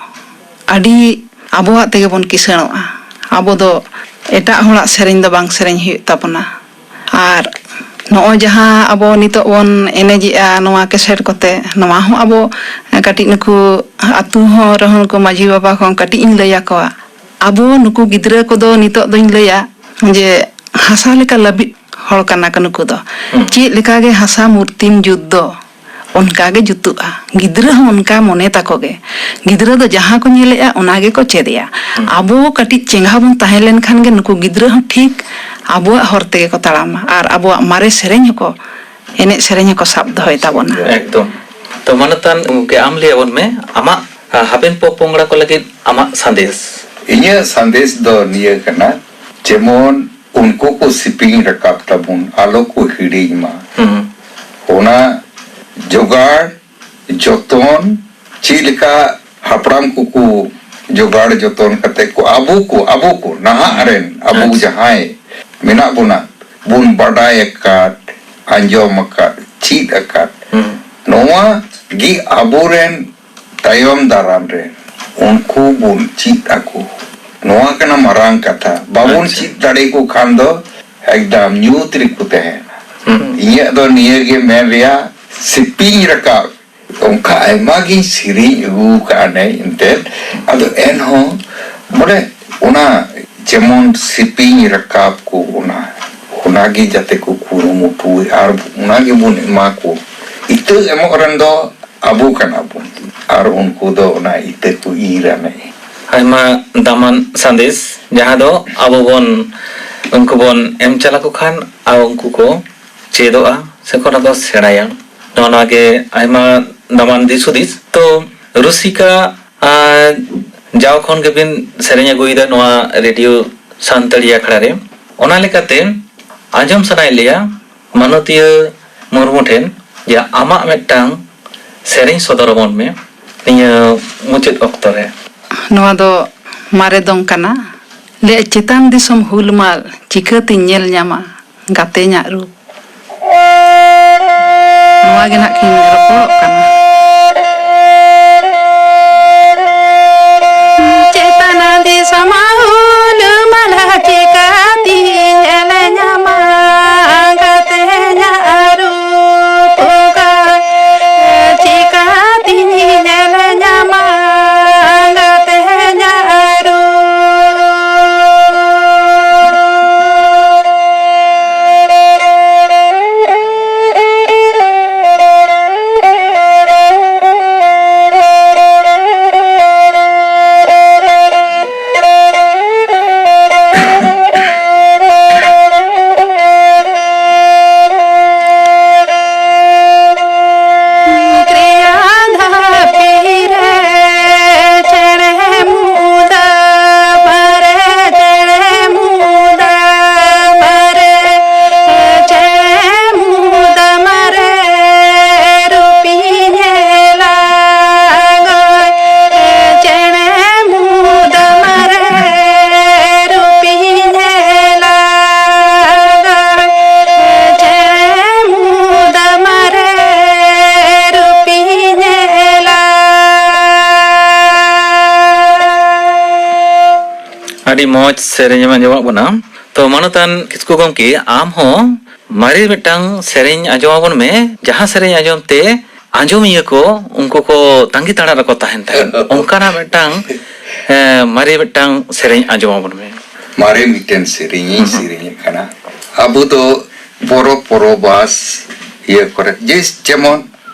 ᱟᱹᱰᱤ ᱟᱵᱚᱣᱟᱜ ᱛᱮᱜᱮ ᱵᱚᱱ ᱠᱤᱥᱟᱹᱬᱚᱜᱼᱟ᱾ ᱟᱵᱚ ᱫᱚ ᱮᱴᱟᱜ ᱦᱚᱲᱟᱜ ᱥᱮᱨᱮᱧ ᱫᱚ ᱵᱟᱝ ᱥᱮᱨᱮᱧ ᱦᱩᱭᱩᱜ ᱛᱟᱵᱚᱱᱟ᱾ ᱟᱨ ᱱᱚᱜᱼᱚᱭ ᱡᱟᱦᱟᱸ ᱟᱵᱚ ᱱᱤᱛᱚᱜ ᱵᱚᱱ ᱮᱱᱮᱡᱮᱜᱼᱟ ᱱᱚᱣᱟ ᱠᱮᱥᱮᱴ ᱠᱚᱛᱮ, ᱱᱚᱣᱟ ᱦᱚᱸ ᱟᱵᱚ ᱠᱟᱹᱴᱤᱡ ᱱᱩᱠᱩ ᱟᱹᱛᱩ ᱦᱚᱸ ᱨᱮᱦᱚᱸ ᱱᱩᱠᱩ ᱢᱟᱹᱡᱷᱤ ᱵᱟᱵᱟ ᱠᱚ ᱠᱟᱹᱴᱤᱡ ᱤᱧ ᱞᱟᱹᱭ ᱟᱠᱚᱣᱟ, ᱟᱵᱚ ᱱᱩᱠᱩ ᱜᱤᱫᱽᱨᱟᱹ ᱠᱚᱫᱚ ᱱᱤᱛᱚᱜ ᱫᱚᱧ ᱞᱟᱹᱭᱟ ᱡᱮ ᱦᱟᱥᱟ ᱞᱮᱠᱟ ᱞᱟᱹᱵᱤᱫ ᱦᱚᱲ ᱠᱟᱱᱟ ᱠᱚ ᱱᱩᱠᱩ ᱫᱚ᱾ ᱦᱩᱸ᱾ ᱪᱮᱫ ᱞᱮᱠᱟ ᱜᱮ ᱦᱟᱥᱟ ᱢᱩᱨᱛᱤᱢ ᱡᱩᱛ ᱫᱚ, ᱚᱱᱠᱟ ᱜᱮ ᱡᱩᱛᱩᱜᱼᱟ᱾ ᱜᱤᱫᱽᱨᱟᱹ ᱦᱚᱸ ᱚᱱᱠᱟ ᱢᱚᱱᱮ ᱛᱟᱠᱚ ᱜᱮ᱾ ᱜᱤᱫᱽᱨᱟᱹ ᱫᱚ ᱡᱟᱦᱟᱸ ᱠᱚ ᱧᱮᱞᱮᱜᱼᱟ, ᱚᱱᱟ ᱜᱮᱠᱚ ᱪᱮᱫᱮᱜᱼᱟ᱾ ᱦᱩᱸ᱾ ᱟᱵᱚ ᱠᱟᱹᱴᱤᱡ ᱪᱮᱸᱜᱷᱟ ᱵᱚᱱ ᱛᱟᱦᱮᱸ ᱞᱮᱱᱠᱷᱟᱱ ᱜᱮ ᱱᱩᱠᱩ ᱜᱤᱫᱽᱨᱟᱹ ᱦᱚᱸ ᱴᱷᱤᱠ ᱟᱵᱚᱣᱟᱜ ᱦᱚᱨ ᱛᱮᱜᱮ ᱠᱚ ᱛᱟᱲᱟᱢᱟ ᱟᱨ ᱟᱵᱚᱣᱟᱜ ᱢᱟᱨᱮ ᱥᱮᱨᱮᱧ ᱦᱚᱸᱠᱚ, ᱮᱱᱮᱡ ᱥᱮᱨᱮᱧ ᱦᱚᱸᱠᱚ ᱥᱟᱵ ᱫᱚᱦᱚᱭ ᱛᱟᱵᱚᱱᱟ᱾ ᱮᱠᱫᱚᱢ᱾ ᱛᱚ ᱢᱟᱱᱚᱛᱟᱱ ᱜᱚᱢᱠᱮ, ᱟᱢ ᱞᱟᱹᱭ ᱟᱵᱚᱱ ᱢᱮ, ᱟᱢᱟᱜ, ᱟ, ᱦᱟᱯᱮᱱ ᱯᱚᱯᱚᱝᱲᱟ ᱠᱚ ᱞᱟᱹᱜᱤᱫ ᱟᱢᱟᱜ ᱥᱟᱸᱫᱮᱥ᱾ ᱤᱧᱟᱹᱜ ᱥᱟᱸᱫᱮᱥ ᱫᱚ ᱱᱤᱭᱟᱹ ᱠᱟᱱᱟ, ᱡᱮᱢᱚᱱ ᱩᱱᱠᱩ ᱠᱚ ᱥᱤᱯᱤᱧ ᱨᱟᱠᱟᱵ ᱛᱟᱵᱚᱱ, ᱟᱞᱚ ᱠᱚ ᱦᱤᱲᱤᱧ ᱢᱟ᱾ ᱦᱩᱸ᱾ ᱚᱱᱟ ᱡᱚᱜᱟᱲ ᱡᱚᱛᱚᱱ ᱪᱮᱫ ᱞᱮᱠᱟ ᱦᱟᱯᱲᱟᱢ ᱠᱚᱠᱚ ᱡᱚᱜᱟᱲ ᱡᱚᱛᱚᱱ ᱠᱟᱛᱮ ᱠᱚ, ᱟᱵᱚ ᱠᱚ, ᱟᱵᱚ ᱠᱚ ᱱᱟᱦᱟᱜ ᱨᱮᱱ ᱟᱵᱚ ᱟᱪᱪᱷᱟ᱾ ᱡᱟᱦᱟᱸᱭ ᱢᱮᱱᱟᱜ ᱵᱚᱱᱟ, ᱵᱚᱱ ᱵᱟᱰᱟᱭ ᱟᱠᱟᱫ, ᱟᱸᱡᱚᱢ ᱟᱠᱟᱫ, ᱪᱮᱫ ᱟᱠᱟᱫ, ᱦᱩᱸ᱾ ᱱᱚᱣᱟ ᱜᱮ ᱟᱵᱚᱨᱮᱱ ᱛᱟᱭᱚᱢ ᱫᱟᱨᱟᱢ ᱨᱮ ᱩᱱᱠᱩ ᱵᱚᱱ ᱪᱮᱫ ᱟᱠᱚ᱾ ᱱᱚᱣᱟ ᱠᱟᱱᱟ ᱢᱟᱨᱟᱝ ᱠᱟᱛᱷᱟ᱾ ᱵᱟᱵᱚᱱ ᱟᱪᱪᱷᱟ᱾ ᱪᱮᱫ ᱫᱟᱲᱮ ᱟᱠᱚ ᱠᱷᱟᱱ ᱫᱚ ᱮᱠᱫᱚᱢ ᱧᱩᱛ ᱨᱮᱠᱚ ᱛᱟᱦᱮᱱᱟ᱾ ᱦᱩᱸ᱾ ᱤᱧᱟᱹᱜ ᱫᱚ ᱱᱤᱭᱟᱹ ᱜᱮ ᱢᱮᱱ ᱨᱮᱭᱟᱜ, ᱥᱤᱯᱤᱧ ᱨᱟᱠᱟᱵ ᱚᱱᱠᱟ ᱟᱭᱢᱟ ᱜᱤᱧ ᱥᱮᱨᱮᱧ ᱟᱹᱜᱩ ᱠᱟᱜᱼᱟ ᱱᱮ ᱮᱱᱛᱮᱫ᱾ ᱟᱫᱚ ᱮᱱᱦᱚᱸ ᱵᱚᱞᱮ ᱚᱱᱟ ᱡᱮᱢᱚᱱ ᱥᱤᱯᱤᱧ ᱨᱟᱠᱟᱵ ᱠᱚ, ᱚᱱᱟ, ᱚᱱᱟᱜᱮ ᱡᱟᱛᱮ ᱠᱚ ᱠᱩᱨᱩᱢᱩᱴᱩᱭ ᱟᱨ ᱚᱱᱟ ᱜᱮᱵᱚᱱ ᱮᱢᱟ ᱠᱚ᱾ ᱤᱛᱟᱹ ᱮᱢᱚᱜ ᱨᱮᱱ ᱫᱚ ᱟᱵᱚ ᱠᱟᱱᱟ ᱵᱚᱱ ᱟᱨ ᱩᱱᱠᱩ ᱫᱚ ᱚᱱᱟ ᱤᱛᱟᱹ ᱠᱚ ᱤᱨᱟ ᱱᱮ᱾ ᱟᱭᱢᱟ ᱫᱟᱢᱟᱱ ᱥᱟᱸᱫᱮᱥ, ᱡᱟᱦᱟᱸ ᱫᱚ ᱟᱵᱚ ᱵᱚᱱ, ᱩᱱᱠᱩ ᱵᱚᱱ ᱮᱢ ᱪᱟᱞ ᱟᱠᱚ ᱠᱷᱟᱱ ᱟᱨ ᱩᱱᱠᱩ ᱠᱚ ᱪᱮᱫᱚᱜᱼᱟ ᱥᱮ ᱠᱚ ᱚᱱᱟ ᱠᱚ ᱥᱮᱬᱟᱭᱟ᱾ ᱱᱚᱜᱼᱚ ᱱᱚᱣᱟ ᱜᱮ ᱟᱭᱢᱟ ᱫᱟᱢᱟᱱ ᱫᱤᱥ ᱦᱩᱫᱤᱥ᱾ ᱛᱚ, ᱨᱩᱥᱤᱠᱟ, ᱟᱨ ᱡᱟᱣ ᱠᱷᱚᱱ ᱜᱮᱵᱤᱱ ᱥᱮᱨᱮᱧ ᱟᱹᱜᱩᱭᱮᱫᱟ ᱱᱚᱣᱟ ᱨᱮᱰᱤᱭᱳ ᱥᱟᱱᱛᱟᱲᱤ ᱟᱠᱷᱲᱟ ᱨᱮ᱾ ᱚᱱᱟ ᱞᱮᱠᱟᱛᱮ ᱟᱸᱡᱚᱢ ᱥᱟᱱᱟᱭᱮᱫ ᱞᱮᱭᱟ ᱢᱟᱱᱚᱛᱤᱭᱟᱹ ᱢᱩᱨᱢᱩ ᱴᱷᱮᱱ ᱡᱮ ᱟᱢᱟᱜ ᱢᱤᱫᱴᱟᱝ ᱥᱮᱨᱮᱧ ᱥᱚᱫᱚᱨ ᱟᱵᱚᱱ ᱢᱮ ᱱᱤᱭᱟᱹ ᱢᱩᱪᱟᱹᱫ ᱚᱠᱛᱚ ᱨᱮ᱾ ᱱᱚᱣᱟ ᱫᱚ ᱢᱟᱨᱮ ᱫᱚᱝ ᱠᱟᱱᱟ᱾ ᱞᱟᱹᱭ, ᱪᱮᱛᱟᱱ ᱫᱤᱥᱚᱢ ᱦᱩᱞᱢᱟᱞ ᱪᱤᱠᱟᱹᱛᱤᱧ ᱧᱮᱞ ᱧᱟᱢᱟ ᱜᱟᱛᱮᱧᱟᱜ ᱨᱩᱯ᱾ ᱱᱚᱣᱟ ᱜᱮ ᱱᱟᱜ ᱠᱤᱱ ᱨᱚᱯᱚᱲᱚᱜ ᱠᱟᱱᱟ᱾ ᱪᱮᱛᱟᱱ ᱫᱤᱥᱚᱢ ᱦᱩᱞ ᱢᱟᱞᱟ ᱪᱤᱠᱟᱹᱛᱤᱧ ᱧᱮᱞ ᱧᱟᱢᱟ ᱜᱟᱛᱮᱧᱟᱜ ᱨᱩᱯ ᱜᱟᱭ᱾ ᱪᱤᱠᱟᱹᱛᱤᱧ ᱧᱮᱞ ᱧᱟᱢᱟ ᱜᱟᱛᱮᱧᱟᱜ ᱨᱩᱯ᱾ ᱟᱹᱰᱤ ᱢᱚᱡᱽ ᱥᱮᱨᱮᱧ ᱮᱢ ᱟᱸᱡᱚᱢᱟᱜ ᱵᱚᱱᱟ᱾ ᱛᱚ, ᱢᱟᱱᱚᱛᱟᱱ ᱠᱤᱥᱠᱩ ᱜᱚᱢᱠᱮ, ᱟᱢ ᱦᱚᱸ ᱢᱟᱨᱮ ᱢᱤᱫᱴᱟᱝ ᱥᱮᱨᱮᱧ ᱟᱸᱡᱚᱢ ᱟᱵᱚᱱ ᱢᱮ, ᱡᱟᱦᱟᱸ ᱥᱮᱨᱮᱧ ᱟᱸᱡᱚᱢ ᱛᱮ ᱟᱸᱡᱚᱢᱤᱭᱟᱹ ᱠᱚ, ᱩᱱᱠᱩ ᱠᱚ ᱛᱟᱺᱜᱤ ᱛᱟᱲᱟᱜ ᱨᱮᱠᱚ ᱛᱟᱦᱮᱱ ᱛᱟᱦᱮᱸᱫ᱾ ᱚᱱᱠᱟᱱᱟᱜ ᱢᱤᱫᱴᱟᱝ, ᱮ, ᱢᱟᱨᱮ ᱢᱤᱫᱴᱟᱝ ᱥᱮᱨᱮᱧ ᱟᱸᱡᱚᱢ ᱟᱵᱚᱱ ᱢᱮ᱾ ᱢᱟᱨᱮ ᱢᱤᱫᱴᱮᱱ ᱥᱮᱨᱮᱧ ᱤᱧ ᱦᱩᱸ᱾ ᱥᱮᱨᱮᱧᱮᱫ ᱠᱟᱱᱟ᱾ ᱟᱵᱚ ᱫᱚ ᱯᱚᱨᱚᱵᱽ ᱯᱚᱨᱚᱵᱟᱥ ᱤᱭᱟᱹ ᱠᱚᱨᱮ, ᱡᱮ, ᱡᱮᱢᱚᱱ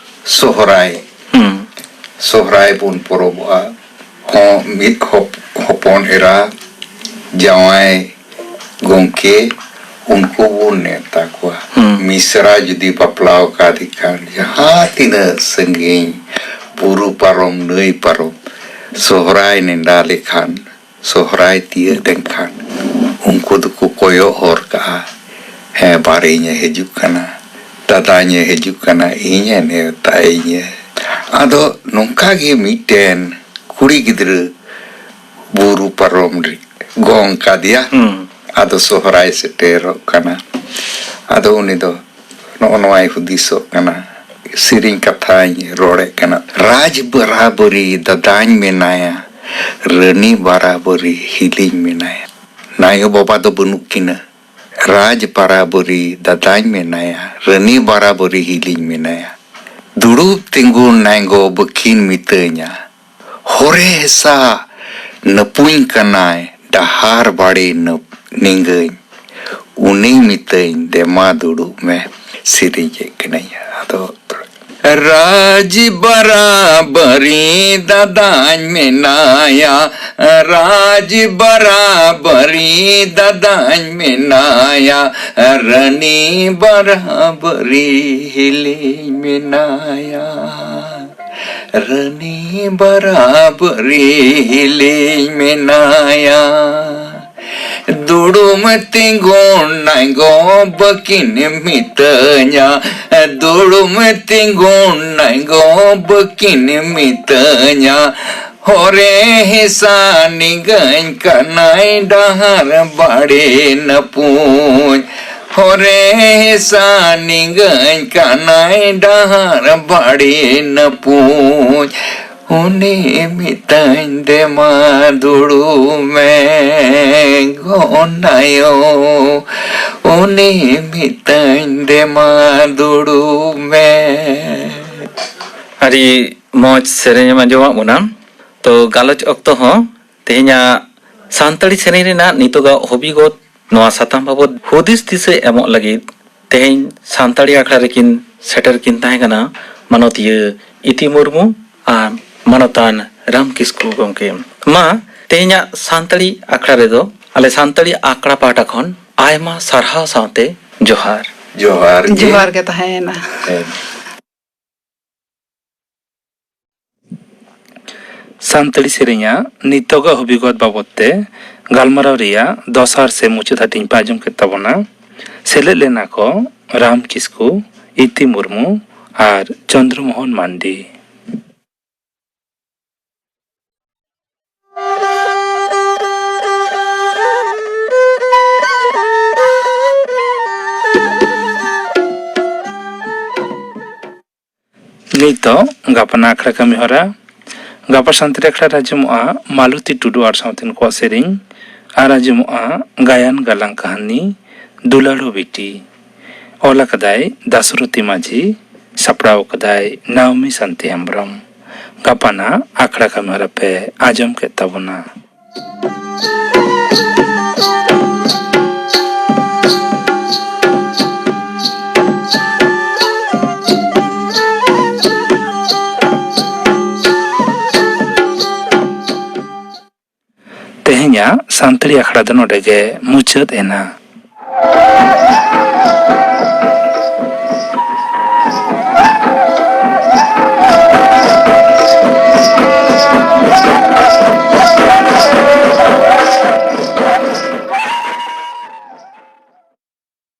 ᱥᱚᱦᱨᱟᱭ, ᱦᱩᱸ᱾ ᱥᱚᱦᱨᱟᱭ ᱵᱚᱱ ᱯᱚᱨᱚᱵᱚᱜᱼᱟ, ᱦᱚᱸ ᱢᱤᱫ ᱦᱚᱯ-, ᱦᱚᱯᱚᱱ ᱮᱨᱟ, ᱡᱟᱶᱟᱭ ᱜᱚᱢᱠᱮ, ᱩᱱᱠᱩ ᱵᱚᱱ ᱱᱮᱣᱛᱟ ᱠᱚᱣᱟ᱾ ᱦᱩᱸ᱾ ᱢᱤᱥᱨᱟ ᱡᱩᱫᱤ ᱵᱟᱯᱞᱟ ᱟᱠᱟᱫᱮ ᱠᱷᱟᱱ, ᱡᱟᱦᱟᱸ ᱛᱤᱱᱟᱹᱜ ᱥᱟᱺᱜᱤᱧ, ᱵᱩᱨᱩ ᱯᱟᱨᱚᱢ, ᱱᱟᱹᱭ ᱯᱟᱨᱚᱢ, ᱥᱚᱦᱨᱟᱭ ᱱᱮᱰᱟ ᱞᱮᱠᱷᱟᱱ, ᱥᱚᱦᱨᱟᱭ ᱛᱤᱭᱟᱹᱜ ᱞᱮᱱᱠᱷᱟᱱ, ᱩᱱᱠᱩ ᱫᱚᱠᱚ ᱠᱚᱭᱚᱜ ᱦᱚᱨ ᱠᱟᱜᱼᱟ, "ᱦᱮᱸ, ᱵᱟᱨᱮᱧ ᱮ ᱦᱤᱡᱩᱜ ᱠᱟᱱᱟ, ᱫᱟᱫᱟᱧ ᱮ ᱦᱤᱡᱩᱜ ᱠᱟᱱᱟ, ᱤᱧ ᱮ ᱱᱮᱣᱛᱟᱭᱤᱧᱟᱹ᱾" ᱟᱫᱚ ᱱᱚᱝᱠᱟ ᱜᱮ ᱢᱤᱫᱴᱮᱱ ᱠᱩᱲᱤ ᱜᱤᱫᱽᱨᱟᱹ ᱵᱩᱨᱩ ᱯᱟᱨᱚᱢ ᱨᱮ ᱜᱚᱝ ᱠᱟᱫᱮᱭᱟ᱾ ᱦᱩᱸ᱾ ᱟᱫᱚ ᱥᱚᱦᱨᱟᱭ ᱥᱮᱴᱮᱨᱚᱜ ᱠᱟᱱᱟ᱾ ᱟᱫᱚ ᱩᱱᱤ ᱫᱚ ᱱᱚᱜᱼᱚ ᱱᱚᱣᱟᱭ ᱦᱩᱫᱤᱥᱚᱜ ᱠᱟᱱᱟ, ᱥᱮᱨᱮᱧ ᱠᱟᱛᱷᱟᱧ ᱨᱚᱲᱮᱫ ᱠᱟᱱᱟ, "ᱨᱟᱡᱽ ᱵᱟᱨᱟᱵᱟᱹᱨᱤ ᱫᱟᱫᱟᱧ ᱢᱮᱱᱟᱭᱟ, ᱨᱟᱹᱱᱤ ᱵᱟᱨᱟᱵᱟᱹᱨᱤ ᱦᱤᱞᱤᱧ ᱢᱮᱱᱟᱭᱟ᱾" ᱱᱟᱭᱳ ᱵᱟᱵᱟ ᱫᱚ ᱵᱟᱹᱱᱩᱜ ᱠᱤᱱᱟᱹ᱾ "ᱨᱟᱡᱽ ᱵᱟᱨᱟᱵᱟᱹᱨᱤ ᱫᱟᱫᱟᱧ ᱢᱮᱱᱟᱭᱟ, ᱨᱟᱹᱱᱤ ᱵᱟᱨᱟᱵᱟᱹᱨᱤ ᱦᱤᱞᱤᱧ ᱢᱮᱱᱟᱭᱟ᱾ ᱫᱩᱲᱩᱵ ᱛᱤᱸᱜᱩ ᱱᱟᱭᱜᱚ ᱵᱟᱹᱠᱤᱱ ᱢᱤᱛᱟᱹᱧᱟ, ᱦᱚᱨᱮ ᱦᱮᱥᱟ ᱱᱟᱹᱯᱩᱧ ᱠᱟᱱᱟᱭ ᱰᱟᱦᱟᱨ ᱵᱟᱲᱮ ᱱᱟᱹᱯ-, ᱱᱤᱝᱜᱟᱹᱧ᱾ ᱩᱱᱤ ᱢᱤᱛᱟᱹᱧ ᱫᱮᱢᱟ ᱫᱩᱲᱩᱵ ᱢᱮ᱾" ᱥᱮᱨᱮᱧ ᱠᱮᱫ ᱠᱟᱹᱱᱟᱹᱧ᱾ ᱟᱫᱚ ᱨᱟᱡᱽ ᱵᱟᱨᱟᱵᱟᱹᱨᱤ ᱫᱟᱫᱟᱧ ᱢᱮᱱᱟᱭᱟ, ᱨᱟᱡᱽ ᱵᱟᱨᱟᱵᱟᱹᱨᱤ ᱫᱟᱫᱟᱧ ᱢᱮᱱᱟᱭᱟ, ᱨᱟᱹᱱᱤ ᱵᱟᱨᱟᱵᱟᱹᱨᱤ ᱦᱤᱞᱤᱧ ᱢᱮᱱᱟᱭᱟ, ᱨᱟᱹᱱᱤ ᱵᱟᱨᱟᱵᱟᱹᱨᱤ ᱦᱤᱞᱤᱧ ᱢᱮᱱᱟᱭᱟ᱾ ᱫᱩᱲᱩᱢ ᱛᱤᱸᱜᱩᱱ ᱱᱟᱭᱜᱚ ᱵᱟᱹᱠᱤᱱ ᱢᱤᱛᱟᱹᱧᱟ, ᱫᱩᱲᱩᱢ ᱛᱤᱸᱜᱩᱱ ᱱᱟᱭᱜᱚ ᱵᱟᱹᱠᱤᱱ ᱢᱤᱛᱟᱹᱧᱟ, ᱦᱚᱨᱮ ᱦᱮᱥᱟ ᱱᱤᱝᱜᱟᱹᱧ ᱠᱟᱱᱟᱭ ᱰᱟᱦᱟᱨ ᱵᱟᱲᱮ ᱱᱟᱹᱯᱩᱧ, ᱦᱚᱨᱮ ᱦᱮᱥᱟ ᱱᱤᱝᱜᱟᱹᱧ ᱠᱟᱱᱟᱭ ᱰᱟᱦᱟᱨ ᱵᱟᱲᱮ ᱱᱟᱹᱯᱩᱧ᱾ ᱩᱱᱤ ᱢᱤᱛᱟᱹᱧ ᱫᱮᱢᱟ ᱫᱩᱲᱩᱵ ᱢᱮ ᱜᱚᱱᱟᱭᱳ, ᱩᱱᱤ ᱢᱤᱛᱟᱹᱧ ᱫᱮᱢᱟ ᱫᱩᱲᱩᱵ ᱢᱮ᱾ ᱟᱹᱰᱤ ᱢᱚᱡᱽ ᱥᱮᱨᱮᱧ ᱮᱢ ᱟᱸᱡᱚᱢᱟᱜ ᱵᱚᱱᱟ᱾ ᱛᱚ ᱜᱟᱞᱚᱪ ᱚᱠᱛᱚ ᱦᱚᱸ ᱛᱮᱦᱮᱧᱟᱜ ᱥᱟᱱᱛᱟᱲᱤ ᱥᱮᱨᱮᱧ ᱨᱮᱱᱟᱜ ᱱᱤᱛᱚᱜᱟᱜ ᱦᱚᱵᱤᱜᱚᱛ ᱱᱚᱣᱟ ᱥᱟᱛᱟᱢ ᱵᱟᱵᱚᱛ ᱦᱩᱫᱤᱥ ᱫᱤᱥᱟᱹ ᱮᱢᱚᱜ ᱞᱟᱹᱜᱤᱫ ᱛᱮᱦᱮᱧ ᱥᱟᱱᱛᱟᱲᱤ ᱟᱠᱷᱲᱟ ᱨᱮᱠᱤᱱ ᱥᱮᱴᱮᱨ ᱠᱤᱱ ᱛᱟᱦᱮᱸ ᱠᱟᱱᱟ ᱢᱟᱱᱚᱛᱤᱭᱟᱹ ᱤᱛᱤ ᱢᱩᱨᱢᱩ ᱟᱨ ᱢᱟᱱᱚᱛᱟᱱ ᱨᱟᱢ ᱠᱤᱥᱠᱩ ᱜᱚᱢᱠᱮ᱾ ᱢᱟ ᱛᱮᱦᱮᱧᱟᱜ ᱥᱟᱱᱛᱟᱲᱤ ᱟᱠᱷᱲᱟ ᱨᱮᱫᱚ ᱟᱞᱮ ᱥᱟᱱᱛᱟᱲᱤ ᱟᱠᱷᱲᱟ ᱯᱟᱦᱴᱟ ᱠᱷᱚᱱ ᱟᱭᱢᱟ ᱥᱟᱨᱦᱟᱣ ᱥᱟᱶᱛᱮ ᱡᱚᱦᱟᱨ᱾ ᱡᱚᱦᱟᱨ ᱜᱮ᱾ ᱡᱚᱦᱟᱨ ᱜᱮ ᱛᱟᱦᱮᱸᱭᱮᱱᱟ᱾ ᱦᱮᱸ᱾ ᱥᱟᱱᱛᱟᱲᱤ ᱥᱮᱨᱮᱧᱟᱜ ᱱᱤᱛᱚᱜᱟᱜ ᱦᱚᱵᱤᱜᱚᱛ ᱵᱟᱵᱚᱫ ᱛᱮ ᱜᱟᱞᱢᱟᱨᱟᱣ ᱨᱮᱭᱟᱜ ᱫᱚᱥᱟᱨ ᱥᱮ ᱢᱩᱪᱟᱹᱫ ᱦᱟᱹᱴᱤᱧ ᱯᱮ ᱟᱸᱡᱚᱢ ᱠᱮᱫ ᱛᱟᱵᱚᱱᱟ᱾ ᱥᱮᱞᱮᱫ ᱞᱮᱱᱟ ᱠᱚ ᱨᱟᱢ ᱠᱤᱥᱠᱩ, ᱤᱛᱤ ᱢᱩᱨᱢᱩ ᱟᱨ ᱪᱚᱱᱫᱨᱚ ᱢᱳᱦᱚᱱ ᱢᱟᱱᱰᱤ᱾ ᱱᱤᱛᱚᱜ ᱜᱟᱯᱟᱱ ᱟᱠᱷᱲᱟ ᱠᱟᱹᱢᱤ ᱦᱚᱨᱟ᱾ ᱜᱟᱯᱟ ᱥᱟᱱᱛᱟᱲᱤ ᱟᱠᱷᱲᱟ ᱨᱮ ᱟᱸᱡᱚᱢᱚᱜᱼᱟ ᱢᱟᱞᱚᱛᱤ ᱴᱩᱰᱩ ᱟᱨ ᱥᱟᱶᱛᱮᱱ ᱠᱚᱣᱟᱜ ᱥᱮᱨᱮᱧ, ᱟᱨ ᱟᱸᱡᱚᱢᱚᱜᱼᱟ ᱜᱟᱭᱟᱱ ᱜᱟᱞᱟᱝ ᱠᱟᱹᱦᱱᱤ ᱫᱩᱞᱟᱹᱲᱩ ᱵᱤᱴᱤ᱾ ᱚᱞ ᱟᱠᱟᱫᱟᱭ ᱫᱟᱥᱨᱚᱛᱤ ᱢᱟᱹᱡᱷᱤ, ᱥᱟᱯᱲᱟᱣ ᱟᱠᱟᱫᱟᱭ ᱱᱟᱣᱢᱤ ᱥᱟᱱᱛᱤ ᱦᱮᱢᱵᱽᱨᱚᱢ᱾ ᱜᱟᱯᱟᱱᱟᱜ ᱟᱠᱷᱲᱟ ᱠᱟᱹᱢᱤ ᱦᱚᱨᱟ ᱯᱮ ᱟᱸᱡᱚᱢ ᱠᱮᱫ ᱛᱟᱵᱚᱱᱟ᱾ ᱛᱮᱦᱮᱧᱟᱜ ᱥᱟᱱᱛᱟᱲᱤ ᱟᱠᱷᱲᱟ ᱫᱚ ᱱᱚᱰᱮ ᱜᱮ ᱢᱩᱪᱟᱹᱫ ᱮᱱᱟ᱾